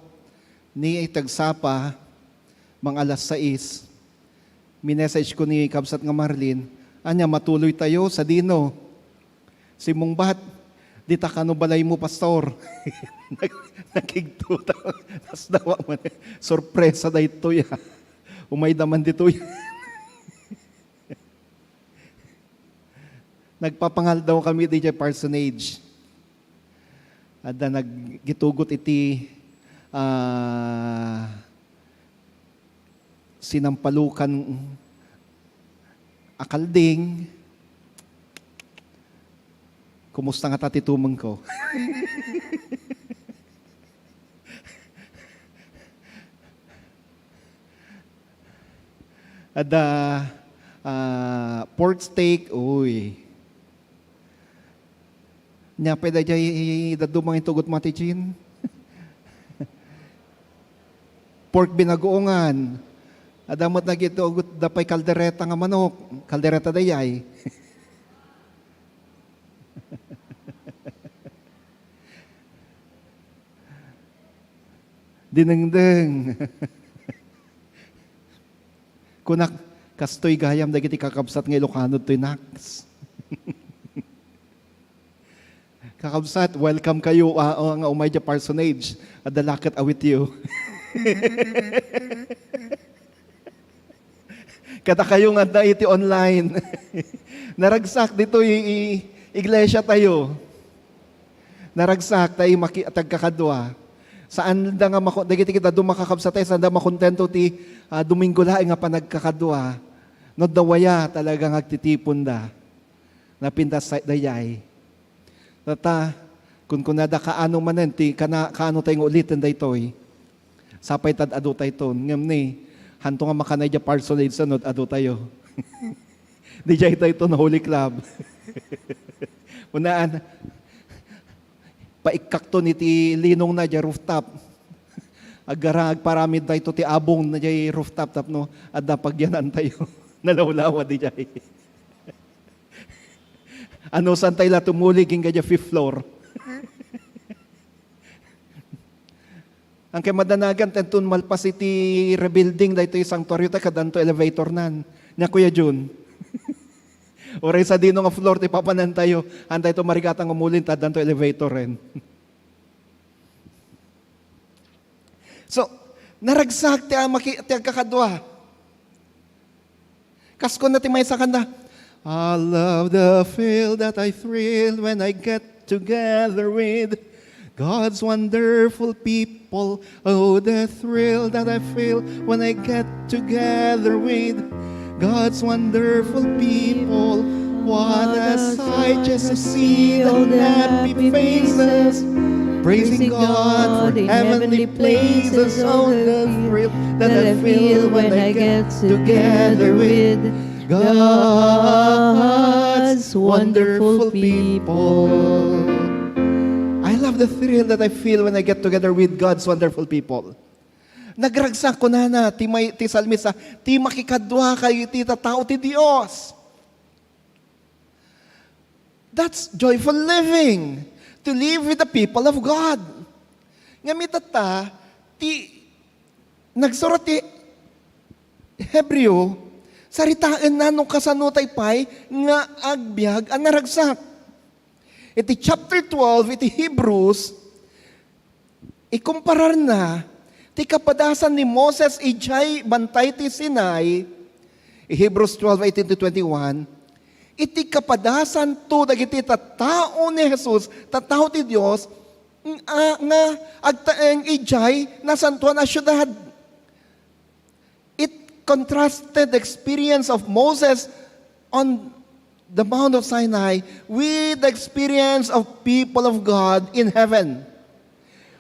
Ni ti agsapa, mang alas sais, minessageko ni kabsat nga Marlene, "Ania, matuloytayo sadino?" Simmungbat, "Dita kano balaymo, Pastor?" Nag-, nakigtuta. Nasdaawak man. Sorpresa daytoy, ah. Umayda man ditoy. Nagpapangaldawkami diay parsonage. Adda naggitugot iti, ah, sinampalukan a kalding. Kumusta ngata ti tumengko? Adda, ah, pork steak, uy. Nia pay daydiay dadduma nga intugot mo, Ate Jean? Pork binagoongan. Adda met nagitugot da pay kaldereta nga manok. Kaldereta daydiay. Dinengdeng. Kunak, kastoy gayam dagiti kakabsat nga Ilocano toy, naks. Kakabsat, welcome kayo, ah, ah, nga umay diay parsonage. Adda la ket awityo. Kadakayo nga adda iti online. Naragsak ditoy i-, i-, iglesia tayo. Naragsak tayo maki-, tagkakadua. Saan da nga mako-, dagiti kadua makakabsat tayo, saan da makontento ti, ah, Domingo laeng nga panagkakadua. No adda waya talaga nga agtitipon da. Napintas dayay. Tata, kunkunada, kaano manen ti, kana-, kaano tayo nga uliten daytoy? Sapay ta ad-adu tayo ton. Ngem ni, hanto nga makanay diay parsonage no ad-adu tayo. Diay tayo ton Holy Club. Unaan, paikkakton iti linongna diay rooftop. Aggara, agparamid tayo ti abong na diay rooftop tapno adda pagyanan tayo. Nalawlawa diay. Anusan tayo la tumuli, ginga diay fifth floor. Ang kay madanagan, tenton malpas iti rebuilding, daytoy sanctuary tayo, kadanto elevator nan. Nia, Kuya Jun. Uray sadino nga floor ti papanan tayo, han tayo to marigatan nga umulin, ta addanto elevator ren. So, naragsak ti, ah, maki-, ti agkakadua. Kas kuna ti maysa a kanta, "I love the feel that I thrill when I get together with God's wonderful people. Oh, the thrill that I feel when I get together with God's wonderful people. What a sight just to see the happy faces, praising God in heavenly places. Oh, the thrill that I feel when I get together with God's wonderful people." I love the thrill that I feel when I get together with God's wonderful people. Nagragsak, kunana ti may, ti salmista, ti makikadua kadagiti tattao ti Dios. That's joyful living, to live with the people of God. Ngem itatta, ti nagsurat ti Hebreo, saritaenna no kasano tayo pay nga agbiag a naragsak. Iti chapter twelve iti Hebrews, ikumpararna ti kapadasan ni Moses idiay Bantay ti Sinai, Hebrews twelve eighteen to twenty-one, iti kapadasanto dagiti tattao ni Jesus, tattao ti Dios, nga, nga agtaeng idiay nasantoan a siudad. It contrasted the experience of Moses on the Mount of Sinai with the experience of people of God in heaven.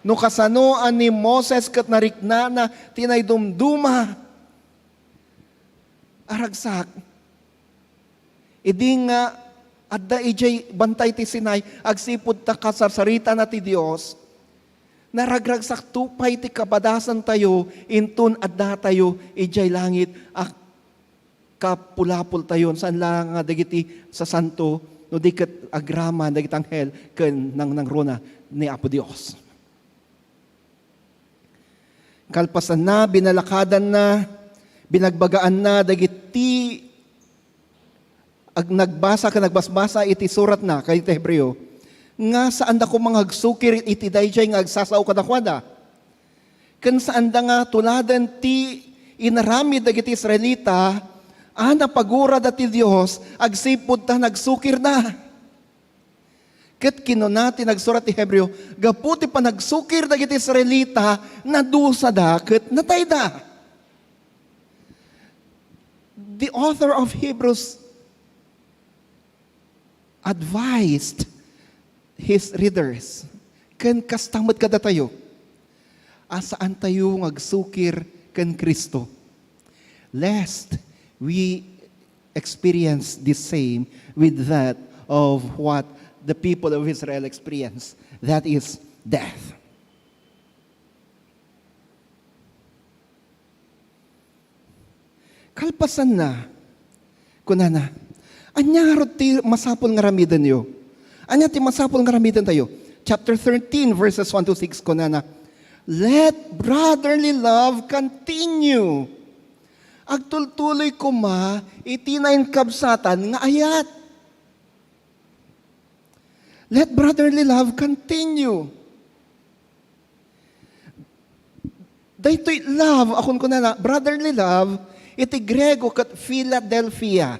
No kasano a ni Moses ket nariknana ti naidumduma a ragsak, idi nga adda idiay Bantay ti Sinai, agsipud ta kasarsaritana ti Dios, naragragsakto pay ti kapadasantayo inton addatayo idiay langit a kapulapultayon, saan la nga dagiti sasanto, no di ket agraman dagiti anghel ken nangnangruna ni Apo Dios. Kalpasanna, binalakadanna, binagbagaanna dagiti ag-, nagbasa ken nagbasbasa iti suratna kadagiti Hebreo, nga saanda koma nga agsukir iti daydiay nga agsasao kadakuada. Ken saanda nga tuladen ti inaramid dagiti Israelita a napagurada ti Dios agsipud ta nagsukirda. Ket kinuna ti nagsurat ti Hebreo, gapu ti panagsukir dagiti Israelita, nadusada ket natayda. The author of Hebrews advised his readers, ken kasta met kadatayo, a saantayo nga agsukir ken Cristo, lest we experience the same with that of what the people of Israel experienced, that is death. Kalpasanna, kunana, "Ania ngarud ti masapul nga aramidenyo? Ania ti masapul nga aramidentayo?" Chapter thirteen, verses one to six, kunana, "Let brotherly love continue. Agtultuloy koma iti nainkabsatan nga ayat. Let brotherly love continue. Daytoy love, a kunkunana, brotherly love, iti Griego ket Philadelphia.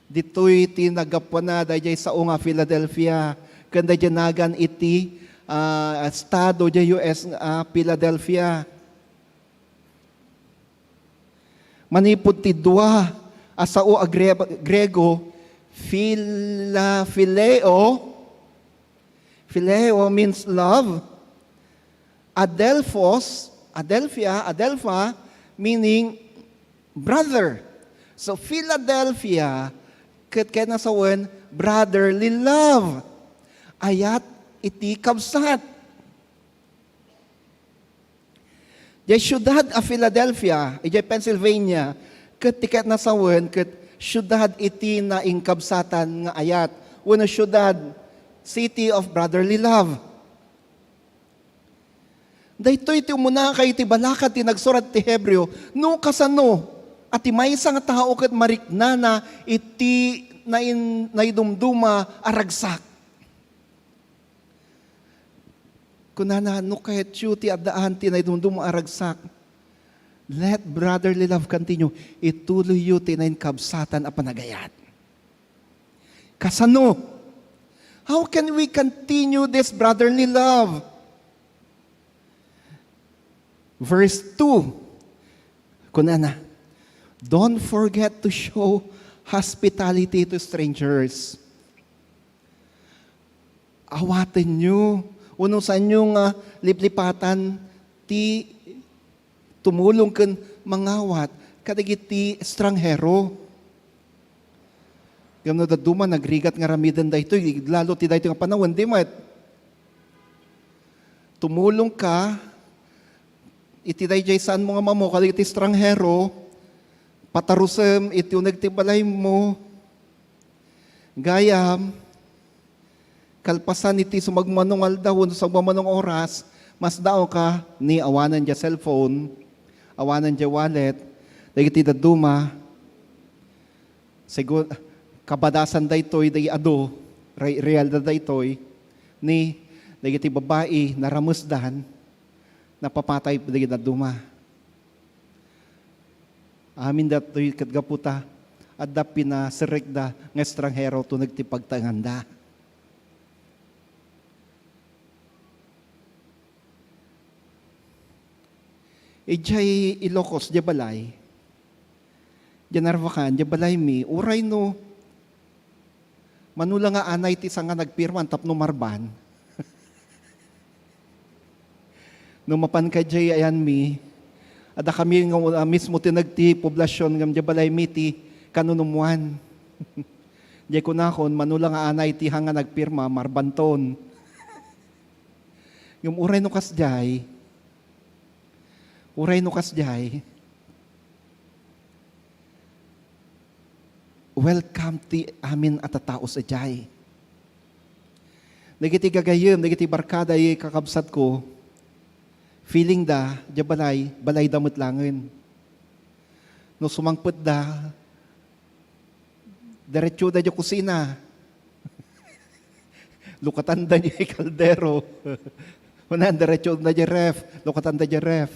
Ditoy ti naggapuana daydiay sao nga Philadelphia, ken daydiay nagan iti, ah, estado diay U S nga Philadelphia. Manipud ti dua a sao a Gre-, Griego, phila-, phileo, phileo means love, adelphos, adelphia, adelpha, meaning brother. So, Philadelphia, ket kinasawen, brotherly love. Ayat iti kabsat. Diay siudad a Philadelphia, idiay Pennsylvania, ket ti kinasawen ket siudad iti nainkabsatan nga ayat, wenno siudad, city of brotherly love. Daytoy ti umuna kay ti balakad ti nagsurat ti Hebreo, no kasano a ti maysa nga tao ket mariknana iti nain-, naidumduma a ragsak. Kunana, "No kayatyo ti addaan ti naidumduma a ragsak, let brotherly love continue." Ituloyyo ti nainkabsatan a panagayat. Kasano? How can we continue this brotherly love? Verse two, kunana, "Don't forget to show hospitality to strangers." Awatenyo, wenno saanyo nga liplipatan ti tumulong ken mangawat kadagiti estranghero. Ngem no dadduma, nagrigat nga aramiden daytoy, lalo ti daytoy nga panawen, di met. Tumulong ka iti daydiay saanmo nga ammo kadagiti estranghero, patarusem iti uneg ti balaymo. Gayam, kalpasan iti sumagmamano nga aldaw wenno sumagmamano nga oras, masdaawka ni awanen diay cellphone, awanen diay wallet, dagiti dadduma, sigu-, kabadasan daytoy, dagiti adu, re-, realidad daytoy, ni dagiti babai, naramesdan, napapatay dagiti dadduma. Amin datoy ket gapu ta adda pinaserrekda nga estranghero tuneg ti pagtaenganda. Idiay Ilocos, diay balay, diay Narvacan, diay balaymi, uray no Mano la nga anay ti sanga nagpirma tapno marban. No mapanka idiay ayanmi, adda kami nga, ah, mismo ti nagti poblasion ngem diay balaymi ti kanunumuan. Diay kunakon, mano la nga anay ti sanga nagpirma, marbanton. Ngem uray no kasdiay, uray no kasdiay, welcome ti amin a tattao sadiay. Dagiti gagayyem, dagiti barkada, kakabsatko, feeling da, diay balay, balayda met laengen. No sumangpetda, diretsoda diay kusina. Lukatanda diay kaldero. Kuna, diretsoda diay ref. Lukatanda diay ref.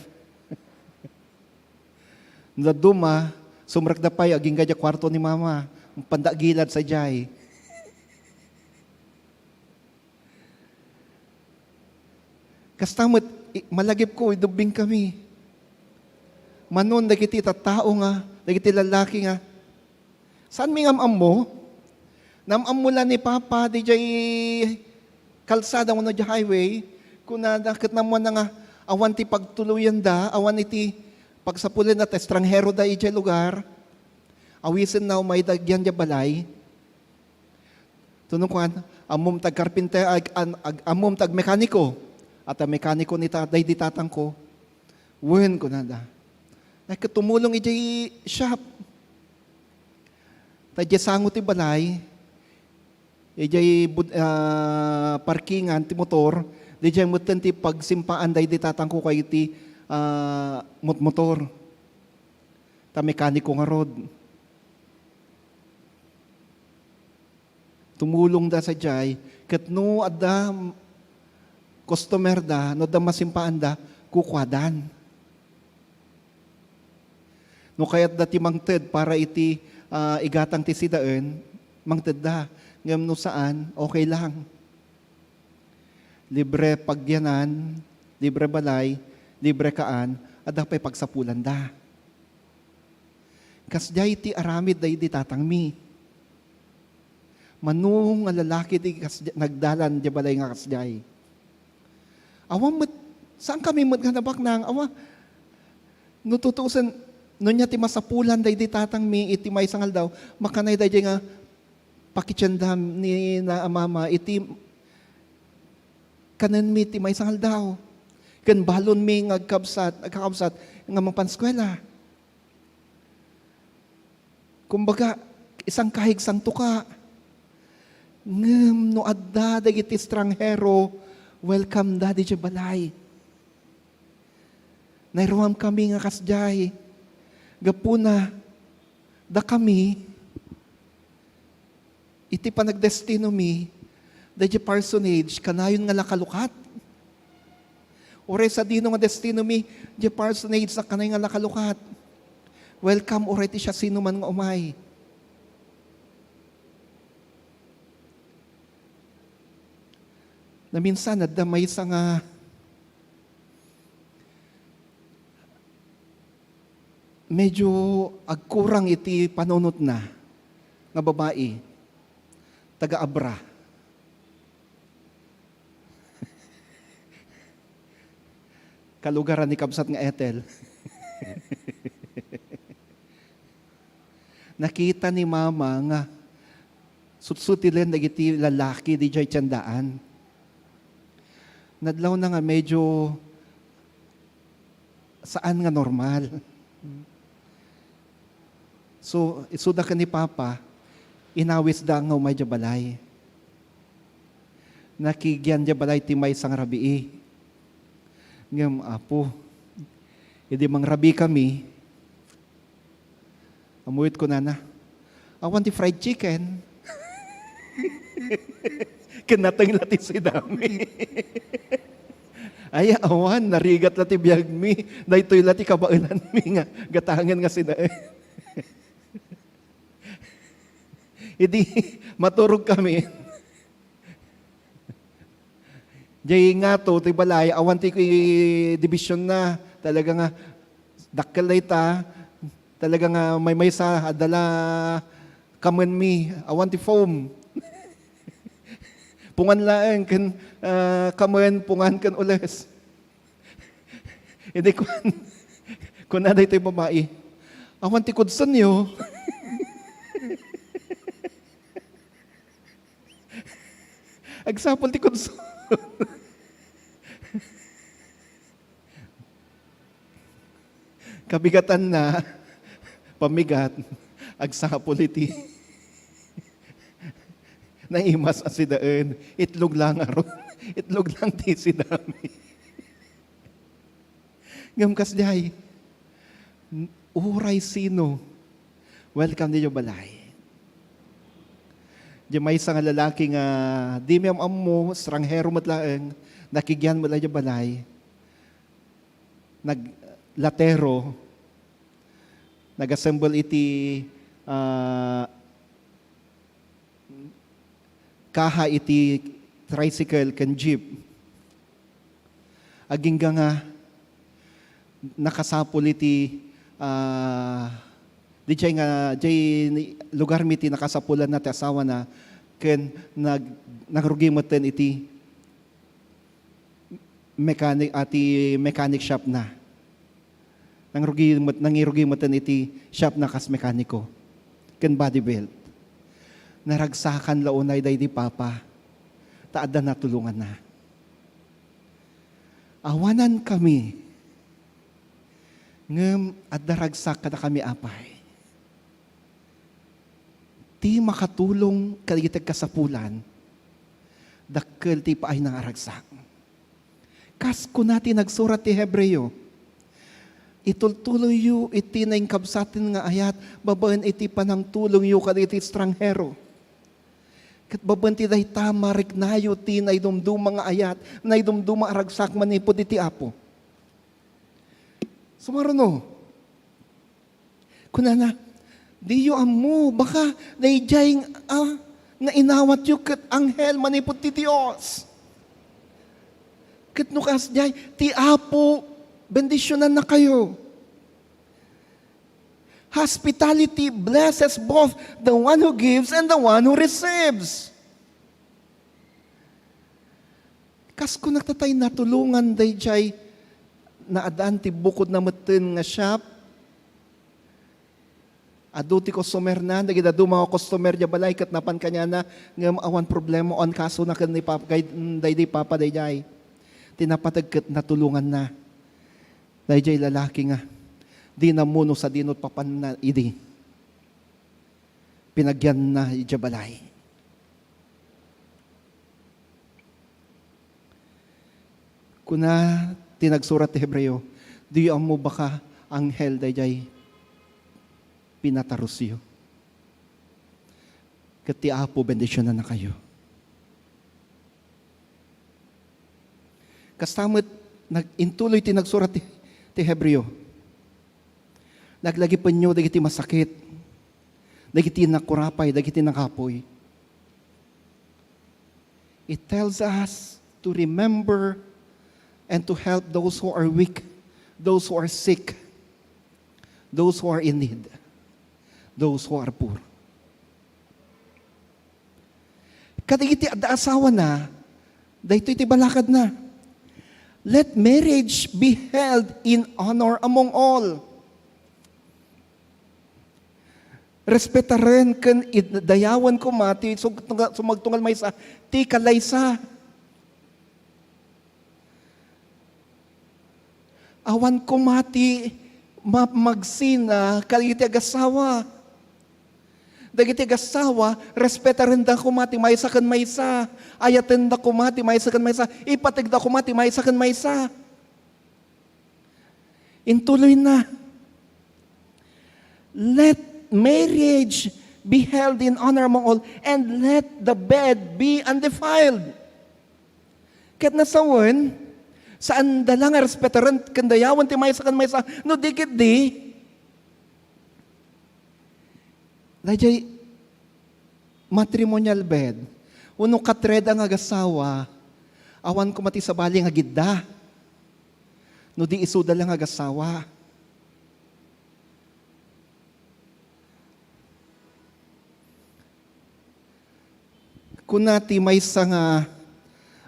No dadduma, sumrekda pay agingga diay kuarto ni Mama. Panda agilad sadiay. Kasta met, i-, malagipko, idubbingkami. Manon dagiti tattao nga, dagiti lallaki nga, saanmi nga am-ammo? Naam-ammo la ni Papa, diay kalsada wenno diay highway, kunada ket naammoanna nga awan ti pagtuloyanda, awan iti pagsapulenda ta estranghero da idiay lugar. Awisenna, umayda agyan diay balay. Tapno kuan, ammom ti agkarpinter, ag-, an-, ag-, ammom ti agmekaniko. Adda mekaniko ni ta-, daydi tatangko. Wen, kunada. Ay, ket tumulong idiay shop. Ta idiay sango ti balay, idiay bud-, ah, parkingan ti motor, diay metten ti pagsimpaan daydi tatangko kay iti, ah, motmotor. Ta mekaniko ngarud. Tumulongda sadiay, ket no adda customerda, no adda masimpaanda, kukuadan. No kayatda ti mangted para iti, ah, igatang ti sidaen, mangtedda. Ngem no saan, okay lang. Libre pagyanan, libre balay, libre kaan, adda pay pagsapulanda. Kasdiay ti aramid daydi tatangmi. Mano nga lalaki ti kas-, nagdalan diay balay nga kasdiay. Awan met, saan kami met nga nabaknang, awa, no tutusen, no nia ti masapulan daydi tatangmi iti maysa nga aldaw, makanay daydi nga pakitiendam ni na a mama iti kanenmi ti maysa nga aldaw. Ken balonmi nga agkabsat, agkakabsat nga mapanskuela. Kumbaga, isangkahig sangtuka. Ngem no adda dagiti estranghero, welcome da didiay balay. Nairuam kami nga kasdiay. Gapuna, dakami, iti panagdestinomi, daydiay parsonage, kanayon nga nakalukat. Uray sadino nga destinomi, diay parsonage, sakkanay nga nakalukat. Welcome, uray ti siasinoman nga umay. Naminsan, adda maysa nga medyo agkurang iti panunotna nga babai, taga Abra. Kalugaran ni kabsat nga Ethel. Nakita ni mama nga sutsutilen dagiti lalaki didiay tiendaan. Nadlawna nga medyo saan nga normal. So, isuda ken ni Papa, inawisda nga umay diay balay. Nakigian diay balay ti maysa nga rabii. Ngem, Apo, idi mangrabii kami, ammoyo ti kunana, "Awan ti fried chicken." Ken nateng la ti sidami. Ay, awan, narigat la ti biagmi. Daytoy la ti kabaelanmi nga gatangen nga sidaen. Idi maturog kami, diay ngato ti balay, awan ti dibisionna. Talaga nga, dakkel dayta, talaga nga maymaysa, adda la kamenmi, awan ti foam. Pungan laeng ken, ah, kamen, pungan ken ules. Idi kuan, kuna daytoy babai, "Awan ti kudsenyo." Agsapul ti kudson. Kabigatanna, pamigat, agsapul iti naimas a sidaen. Itlog lang ngarud. Itlog lang ti sidami. Ngem kasdiay, uray sino, welcome diay balay. Diay maysa nga lalaki nga dimi am-ammo, estranghero met laeng, nakigian met la diay balay. Naglatero, nag-assemble iti, ah, kaha iti tricycle ken jeep. Agingga nga nakasapul iti, ah, diay nga, diay lugarmi ti nakasapulanna ti asawana ken nag-, nangrugi metten iti mechanic, ah, ti mechanic shop na. Nangrugi met, nangirugi metten iti shop na kas mekaniko ken body belt. Naragsakan la unay daydi papa, ta adda natulonganna. Awanan kami, ngem adda ragsak kadakami apay. Ti makatulong kadagiti kasapulan, dakkel ti ipaayna nga ragsak. Kas kuna ti nagsurat ti Hebreo, Itultuloyyo iti nainkabsaten nga ayat babaen iti panangtulongyo kadagiti estranghero. Ket babaen ti dayta, mariknayo ti naidumduma nga ayat, naidumduma a ragsak manipud iti Apo. Sumaruno, kunana, "Diyo ammo, baka daydiay, ah, nga inawatyo ket anghel manipud ti Dios." Ket no kasdiay, ti Apo, bendisionannakayo. Hospitality blesses both the one who gives and the one who receives. Kas kunak, tatay, natulongan daydiay naaddaan ti bukodna metten nga shop. Adu ti customerna, dagiti adu nga customer diay balay ket napan kaniana, ngem awan problema, awan kasona ken ni pap-, kay, mm, daydi papa daydiay. Ti napateg ket natulonganna. Daydiay lalaki nga, dina ammo no sadino ti papanna idi. Pinagianna idiay balay. Kuna ti nagsurat ti Hebreo, "Diyo ammo baka anghel daydiay pinatarusyo. Ket ti Apo bendisionannakayo." Kasta met, nag-, intuloy ti nagsurat ti, ti Hebreo. Laglagipenyo dagiti masakit, dagiti nakurapay, dagiti nakapuy. It tells us to remember and to help those who are weak, those who are sick, those who are in need, those who are poor. Kadagiti adda asawana, daytoy ti balakadna. "Let marriage be held in honor among all." Respetaren ken id-, dayawen koma ti sumagtunga-, sumagtungal maysa ti kalaysa. Awan koma ti ma-, magsina kadagiti agasawa. Dagiti agasawa, respetarenda koma ti maysa ken maysa. Ayatenda koma ti maysa ken maysa. Ipategda koma ti maysa ken maysa. Intuloyna, "Let marriage be held in honor among all, and let the bed be undefiled." Ket nasawen, saanda la nga respetaren ken dayawen ti maysa ken maysa, no di ketdi, daydiay matrimonial bed, wenno katreda nga agasawa, awan koma ti sabali nga agidda, no di isuda la nga agasawa. Kuna ti maysa nga,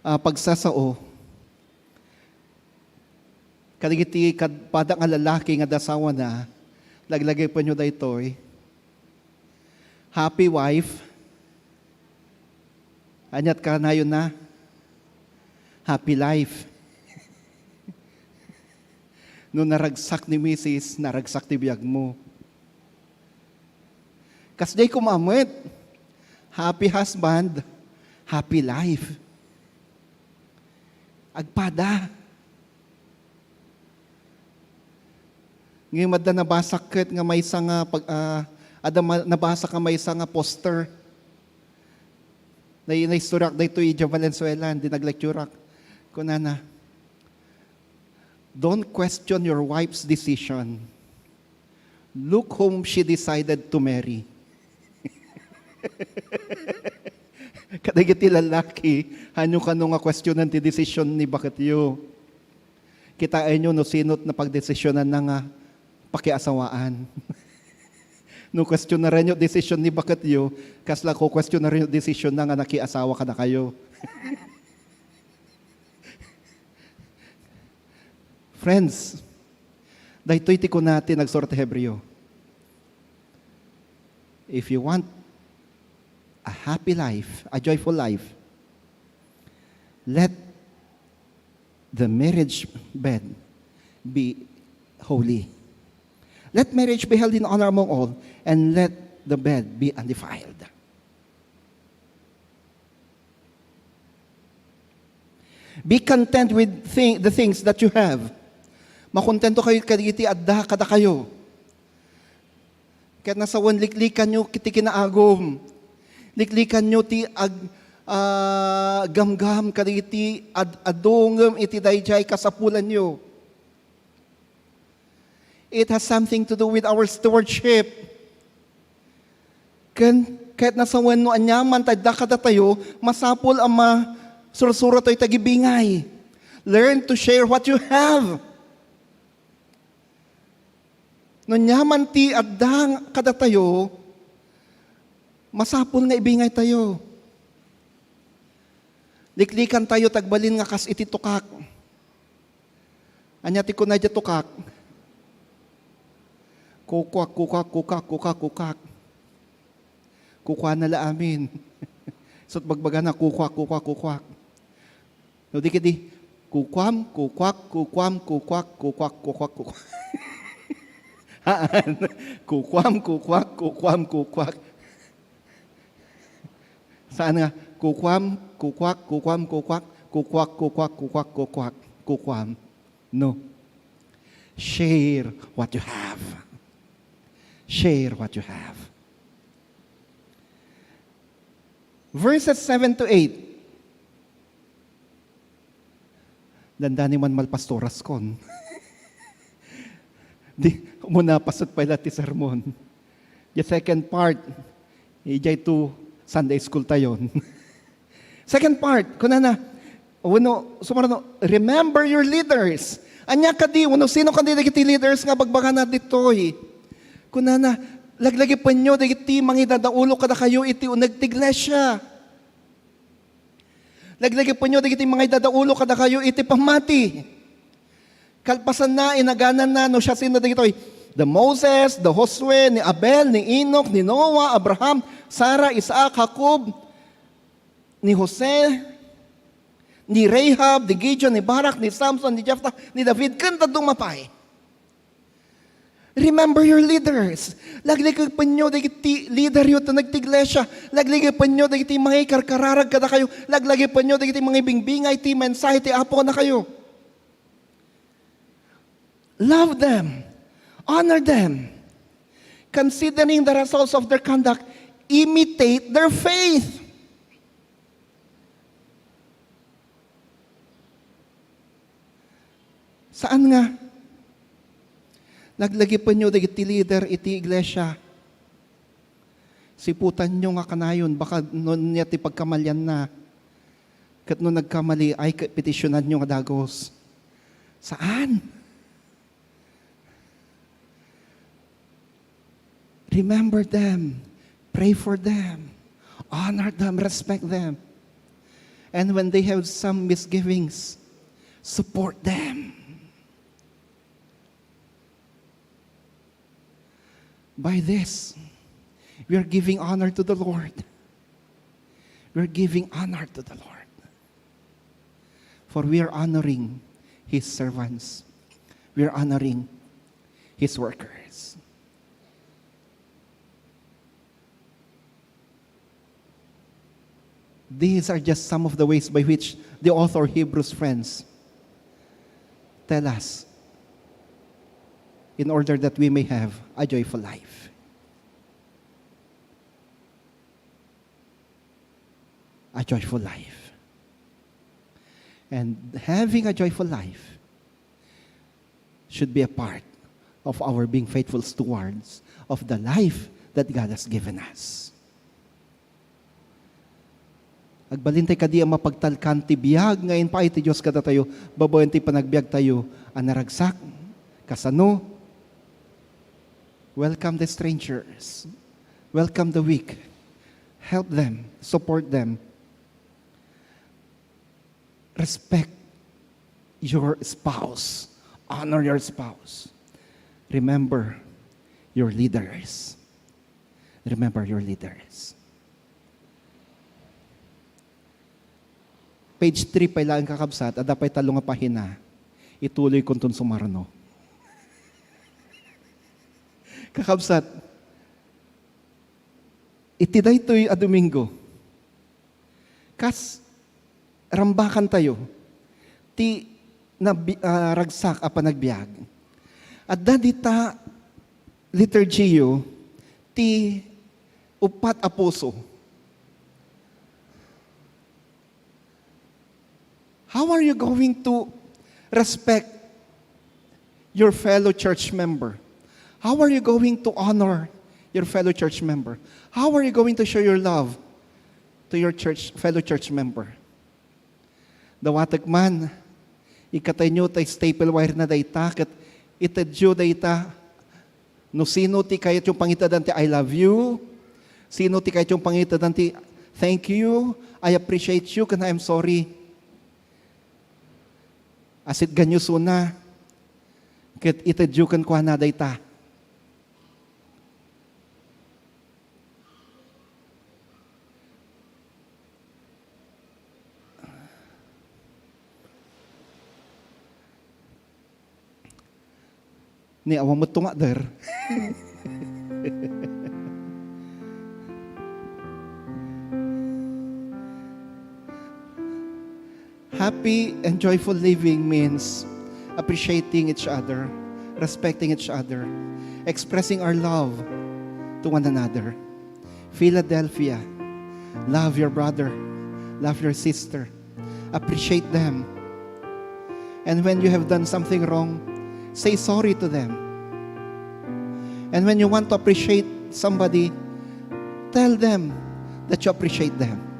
ah, pagsasao, kadagiti kad-, pada nga lalaki nga adda asawana, laglagipenyo daytoy, happy wife. Ania ti kanayonna? Happy life. No naragsak ni misis, naragsak ti biagmo. Kasdiay koma met, happy husband, happy life. Agpada. Ngem adda nabasak ket nga maysa nga pag-, ah, adda ma-, nabasak nga maysa nga poster. Nai-, naistoryak daytoy idiay Valenzuela, idi naglekturak. Kunana, "Don't question your wife's decision. Look whom she decided to marry." Kadagiti lalaki, haanyo kano nga questionan ti desisyon ni baketyo. Kitaenyo no sino ti napagdesisyonanna nga pakiasawaan. No questionarenyo desisyon ni baketyo, kasla ko questionarenyo desisyon na nga nakiasawa kadakayo. Friends, daytoy ti kuna ti nagsurat ti Hebreo. If you want a happy life, a joyful life, let the marriage bed be holy. Let marriage be held in honor among all, and let the bed be undefiled. Be content with thi-, the things that you have. Makontento kayo kadagiti adda kadakayo. Ket nasawen, liklikanyo ti kinaagum. Liklikanyo ti ag-, ah, gamgam kadagiti ad-, adu ngem iti daydiay kasapulanyo. It has something to do with our stewardship. Ken ket nasawen, no aniaman ti adda kadatayo, masapul a masursuro tayo iti agibingay. Learn to share what you have. No aniaman ti adda kadatayo, masapul nga ibingay tayo. Liklikan tayo ti agbalin nga kas iti tukak. Ania ti kuna iti tukak? Kukuak, kukuak, kukuak, kukuak, kukuak. Kukuana la amin. Isut' bagbagana, kukuak, kukuak, kukuak. No di ketdi, kukuam, kukuak, kukuam, kukuak, kukuak, kukuak, kukuak. Haan. Kukuam, kukuak, kukuam, kukuak. Saan nga, kukuam, kukuak, kukuam, kukuak, kukuak, kukuak, kukuak, kukuak, kukuam. No. Share what you have. Share what you have. Verses seven to eight. Dandani man malpastoraskon. Di, umuna, pasut pay la ti sermon. The second part, idiay to Sunday school tayon. Second part, kunana, wenno, sumarno, remember your leaders. Ania kadi, wenno sino kadi dagiti leaders nga bagbagana ditoy? Kunana, laglagipenyo dagiti mangidadaulo kadakayo iti uneg ti iglesia. Laglagipenyo dagiti mangidadaulo kadakayo iti pammati. Kalpasanna, inagananna no siasino dagitoy. The Moses, the Josue, ni Abel, ni Enoch, ni Noah, Abraham, Sarah, Isaac, Jacob, ni Jose, ni Rahab, ni Gideon, ni Barak, ni Samson, ni Jephthah, ni David, ken dadduma pay. Remember your leaders. Laglagipenyo dagiti leaderyo ti nagtiglesia. Laglagipenyo dagiti mangikarkararag kadakayo. Laglagipenyo dagiti mangibingbingay ti mensahe ti Apo kadakayo. Love them. Honor them. Considering the results of their conduct, imitate their faith. Saan nga, laglagipenyo dagiti leader iti iglesia. Siputanyo nga kanayon, baka no ania ti pagkamalianna. Ket no nagkamali, ay, petitionanyo nga dagus. Saan? Remember them. Pray for them. Honor them. Respect them. And when they have some misgivings, support them. By this, we are giving honor to the Lord. We are giving honor to the Lord. For we are honoring His servants. We are honoring His workers. These are just some of the ways by which the author of Hebrews, friends, tell us in order that we may have a joyful life. A joyful life. And having a joyful life should be a part of our being faithful stewards of the life that God has given us. Agbalintay kadi a mapagtalkan ti biag nga impaay ti Dios kadatayo babaen ti panagbiagtayo a naragsak. Kasano? Welcome the strangers. Welcome the weak. Help them. Support them. Respect your spouse. Honor your spouse. Remember your leaders. Remember your leaders. Page three pay laeng, kakabsat, adda pay tallo nga pahina. Ituloy kunton sumarno. Kakabsat, iti daytoy a Domingo, kas rambakan tayo ti nabi-, ah, ragsak a panagbiag. Adda dita liturgiyo ti uppat a puso. How are you going to respect your fellow church member? How are you going to honor your fellow church member? How are you going to show your love to your church, fellow church member? Dawatek man, ikkatayo ti staple wire na dayta, ket itedyo dayta. No sino ti kayatyo pangitedan ti "I love you"? Sino ti kayatyo pangitedan ti "Thank you, I appreciate you," ken "I'm sorry"? Asitganyo suna, ket itedyo kenkuana dayta. Ni awan met tunga der. Happy and joyful living means appreciating each other, respecting each other, expressing our love to one another. Philadelphia, love your brother, love your sister, appreciate them. And when you have done something wrong, say sorry to them. And when you want to appreciate somebody, tell them that you appreciate them.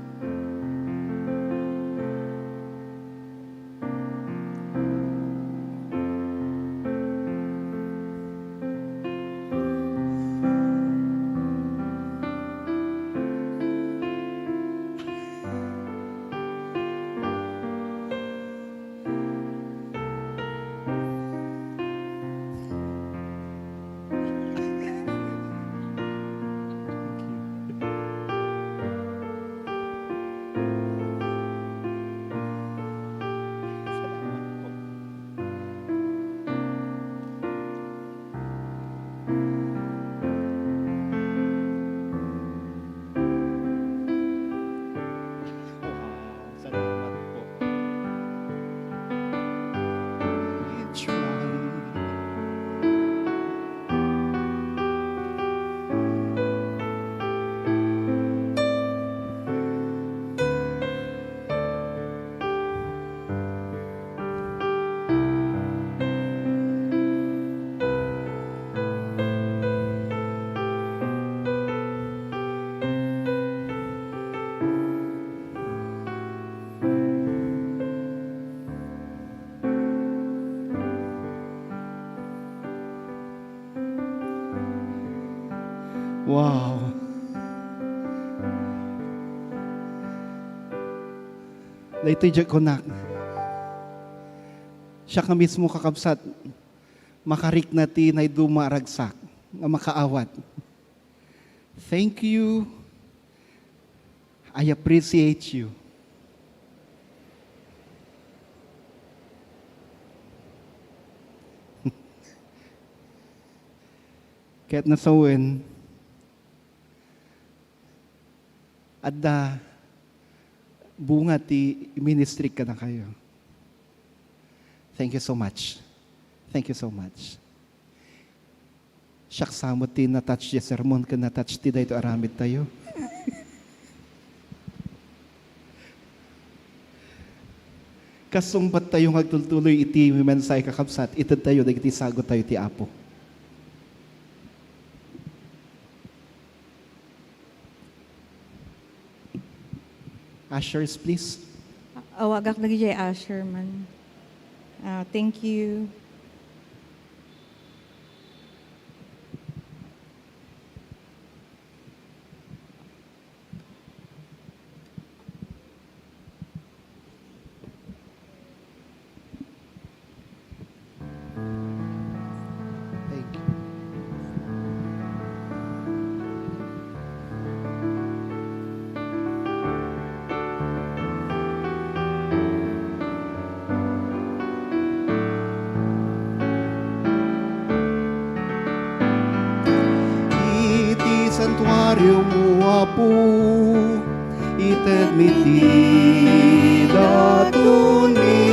Wow, salamat po. Each one. Wow. Daytoy diay kunak. Siak nga mismo, kakabsat, makarikna ti naiduma a ragsak nga makaawat. Thank you. I appreciate you. Ket nasawen, adda bunga ti ministry kadakayo. Thank you so much. Thank you so much. Siak sa met ti na-touch ti sermon ken na-touch ti daytoy aramidtayo. Kas sungbattayo nga agtultuloy iti mensahe, kakabsat, itedtayo dagiti sagottayo ti Apo. Ushers, please. Awagak dagiti usher man. Ah, thank you. Thank you. Iti santuariomo, Apo, itedmi ti datonmi.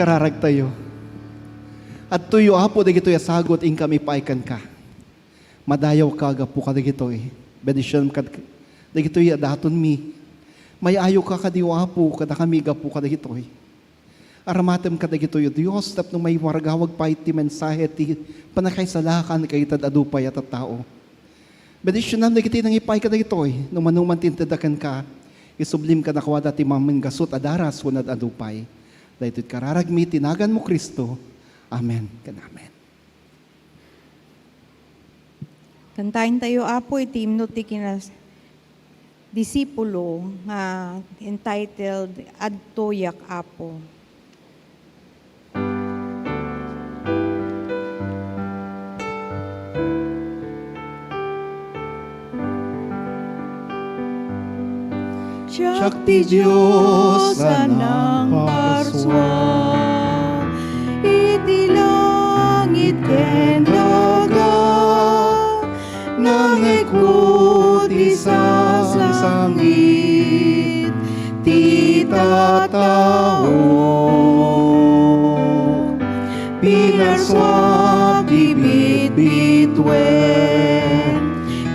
Kararagtayo. Adtoyo, Apo, dagitoy a sagut inkami pay kenka. Madayawka gapu kadagitoy. Bendisionam kad-, dagitoy a datonmi. May-ayoka kadi, O Apo, kadakami gapu kadagitoy. Aramatem kadagitoy, O Dios, tapno maiwaragawag pay ti mensahe ti pannakaisalakan kadagiti ad-adu pay a tattao. Bendisionam dagiti nangipay kadagitoy, no manoman ti intedda kenka, isublim kadakuada ti maminggasut a daras wenno ad-adu pay. Daytoy kararagmi ti naganmo, Cristo. Amen ken amen. Kantaentayo, Apo, iti himno ti kinas-, disipulo nga entitled Adtoyak, Apo. Siak ti Dios a nangparsua iti langit ken daga. Nangngegko ti sangsangit ti tattao. Pinarsuak ti bitbituen,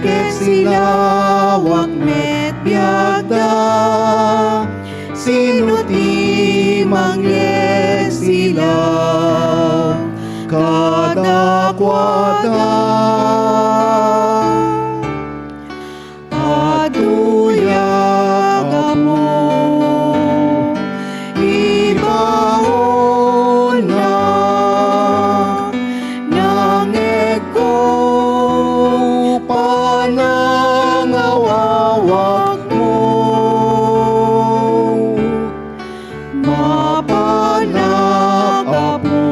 ket silawak met biagda. Sino ti mangyegsilaw kadakuada? Adtoyak, Apo, ibaonnak, nangngegko panangawawakmo. Mapanak, Apo,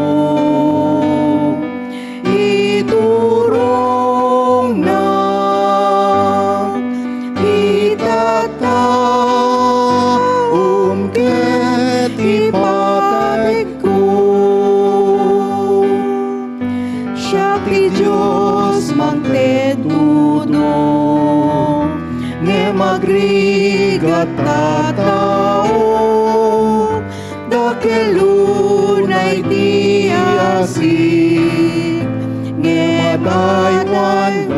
iturongnak ti tattaom ket ti pategko. Siak ti Dios mangted duno, ngem agrigat tattao. Dakkel unay ti asik, ngem aywandak.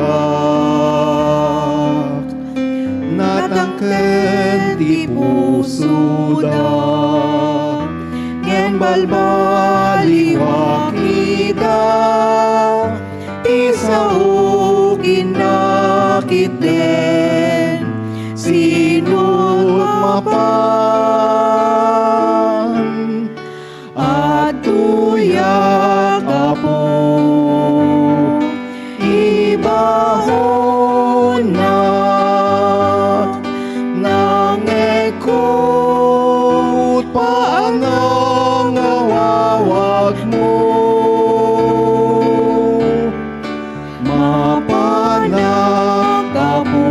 Natangken ti pusoda, ngem balbaliwak ida. Ti saok innak itden, sino mapan? Adtoyak, Apo, ibaonnak, nangngegko panangawawakmo. Mapanak, Apo,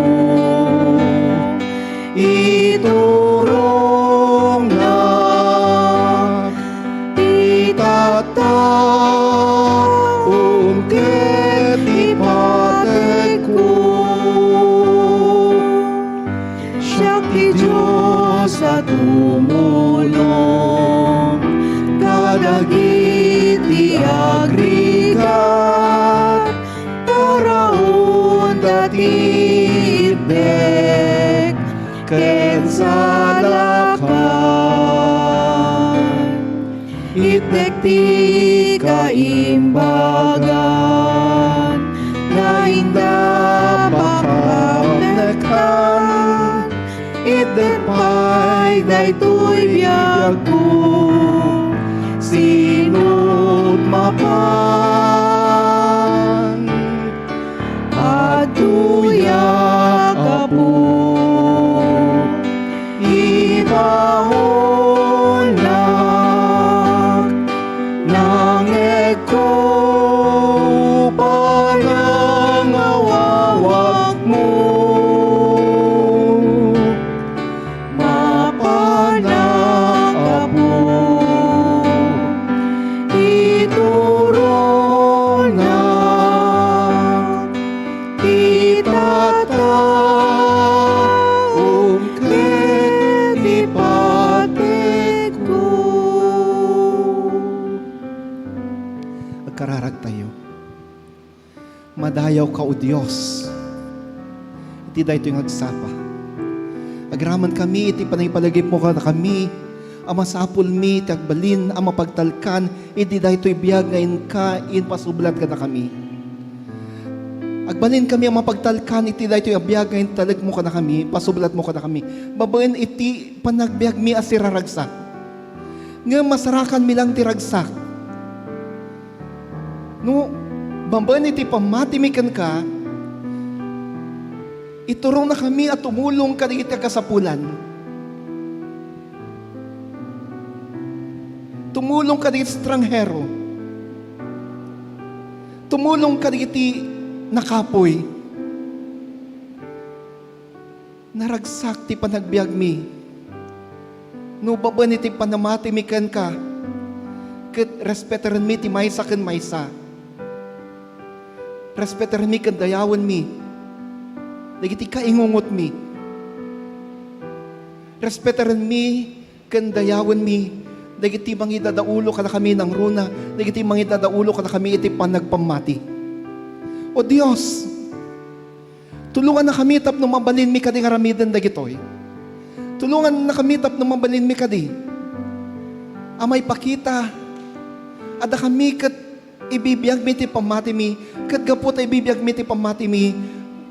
iturongnak ti tattaom ket ti pategko. Siak ti Dios a tumulong kadagiti agrigat, taraonda ti itdek ken salakan. Itdek ti kaimbagan nga inda pakapnekkan. Itdek pay daytoy biagko, sino't mapan? Adtoyak, Apo, ibaonnak, nangngegko panangawawakmo. Mapanak, Apo, ituro Ayawka, O Dios, iti daytoy nga agsapa. Agraman kami iti panangipalagipmo kadakami a masapulmi ti agbalin a mapagtalkan iti daytoy biag nga inka impasublat kadakami. Agbalin kami a mapagtalkan iti daytoy a biag nga intalekmo kadakami, pasublatmo kadakami. Babaen iti panagbiagmi a siraragsak. Ngem masarakanmi lang ti ragsak. No, babaen iti pammatimi kenka, iturongna kami a tumulong kadagiti kasapulan. Tumulong kadagiti estranghero. Tumulong kadagiti nakapuy. Naragsak ti panagbiagmi. No babaen iti panamatimi kenka, ket respetarenmi ti maysa ken maysa. Respetarenmi ken dayawenmi dagiti kaingungotmi. Respetarenmi ken dayawenmi dagiti mangidadaulo kadakami nangruna, dagiti mangidadaulo kadakami iti panagpammati. O Dios, tulongannakami tapno mabalinmi kadi nga aramiden dagitoy. Tulongannakami tapno mabalinmi kadi a maipakita a dakami ket ibibiagmi ti pammatimi, ket gapu ta ibibiagmi ti pammatimi,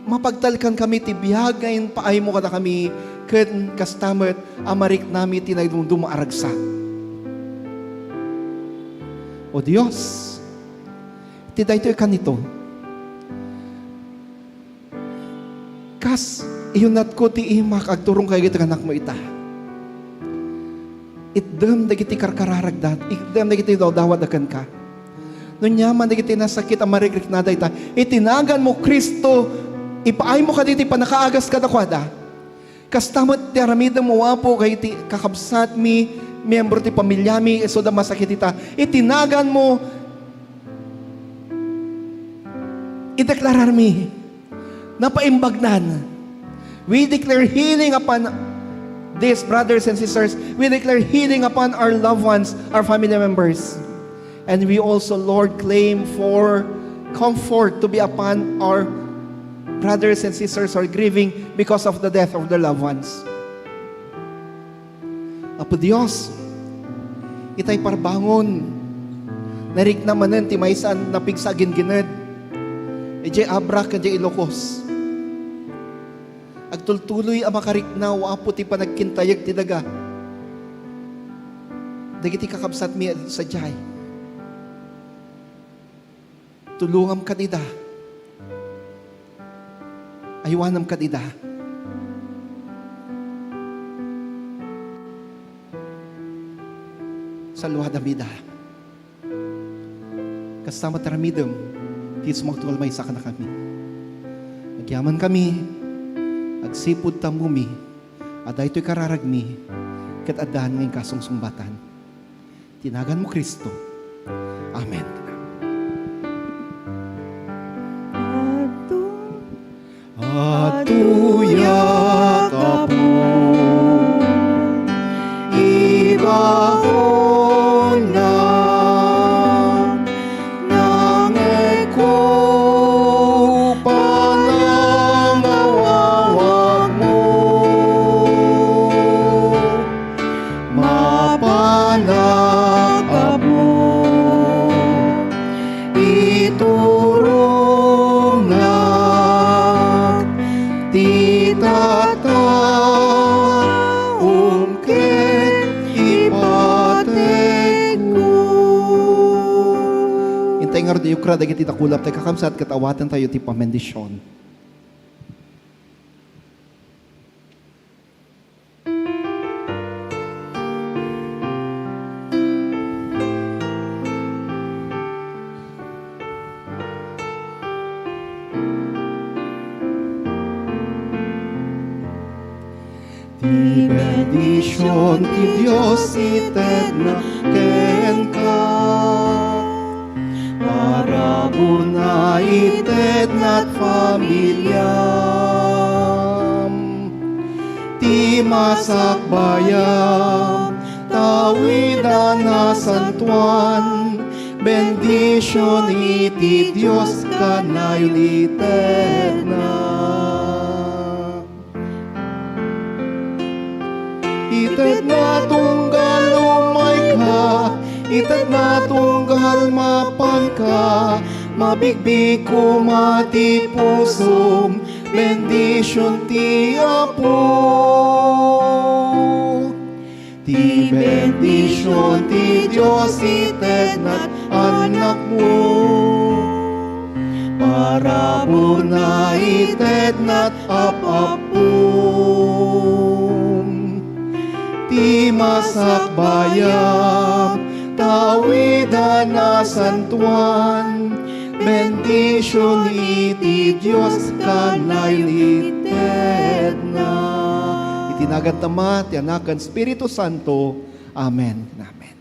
mapagtalkankami ti biag nga impaaymo kadakami, ken kasta met a mariknami ti naidumduma a ragsak. O Dios, ti daytoy kanito, kas iyunatko ti imak, agturongko dagiti anakmo ita. Itdem dagiti karkararagda, itdem dagiti dawdawatda kenka. No ania man dagiti nasakit a marikrikna dayta, iti naganmo, Cristo, ipaaymo kadagiti pannakaagas kadakuada. Kasta met ti aramidem, O Apo, kadagiti kakabsatmi, miembro ti pamiliami, isuda masakit ita. Iti naganmo, ideklararmi, napaimbagnan. We declare healing upon these brothers and sisters. We declare healing upon our loved ones, our family members. And we also, Lord, claim for comfort to be upon our brothers and sisters who are grieving because of the death of their loved ones. Apo Dios, itay parbangon, narikna manen ti maysa a napigsa a gingined idiay Abra ken idiay Ilocos. Agtultuloy a makarikna, O Apo, ti panagkintayeg ti daga dagiti kakabsatmi a sadiay. Tulongam kad ida. Aywanam kad ida. Saluadam ida. Kasta met aramidem ti sumagtunggal maysa kadakami. Agyamankami, agsipud ta ammom a daytoy kararagmi ket addaan nga inkasungsungbatan. Ti naganmo, Cristo. Amen. Adtoyak, Apo, ibagonna. Nangeko panangawawagmo, mapanak, Apo, iturongnak ti tataom ket ipategko. Intay ngarud, iyukra dagiti dakulap tay kakabsat ket awatentayo ti pamendisyon. Ti bendision ti Dios itedna kenka. Paraburna itedna iti familiam. Ti masakbayan, tawidan a santuan, Bendision iti Dios kanayon itedna. Itedna tunggal umayka, itedna tunggal mapanka, mabigbig koma ti pusom, bendision ti Apo. Ti bendision ti Dios itednat anakmo, parabur na itednat ap-appom. Ti masakbayam, tawidan a santuan, bendision iti Dios kanayon itedna. Iti nagan ti Ama, ti Anak, ken Espiritu Santo. Amen. Amen.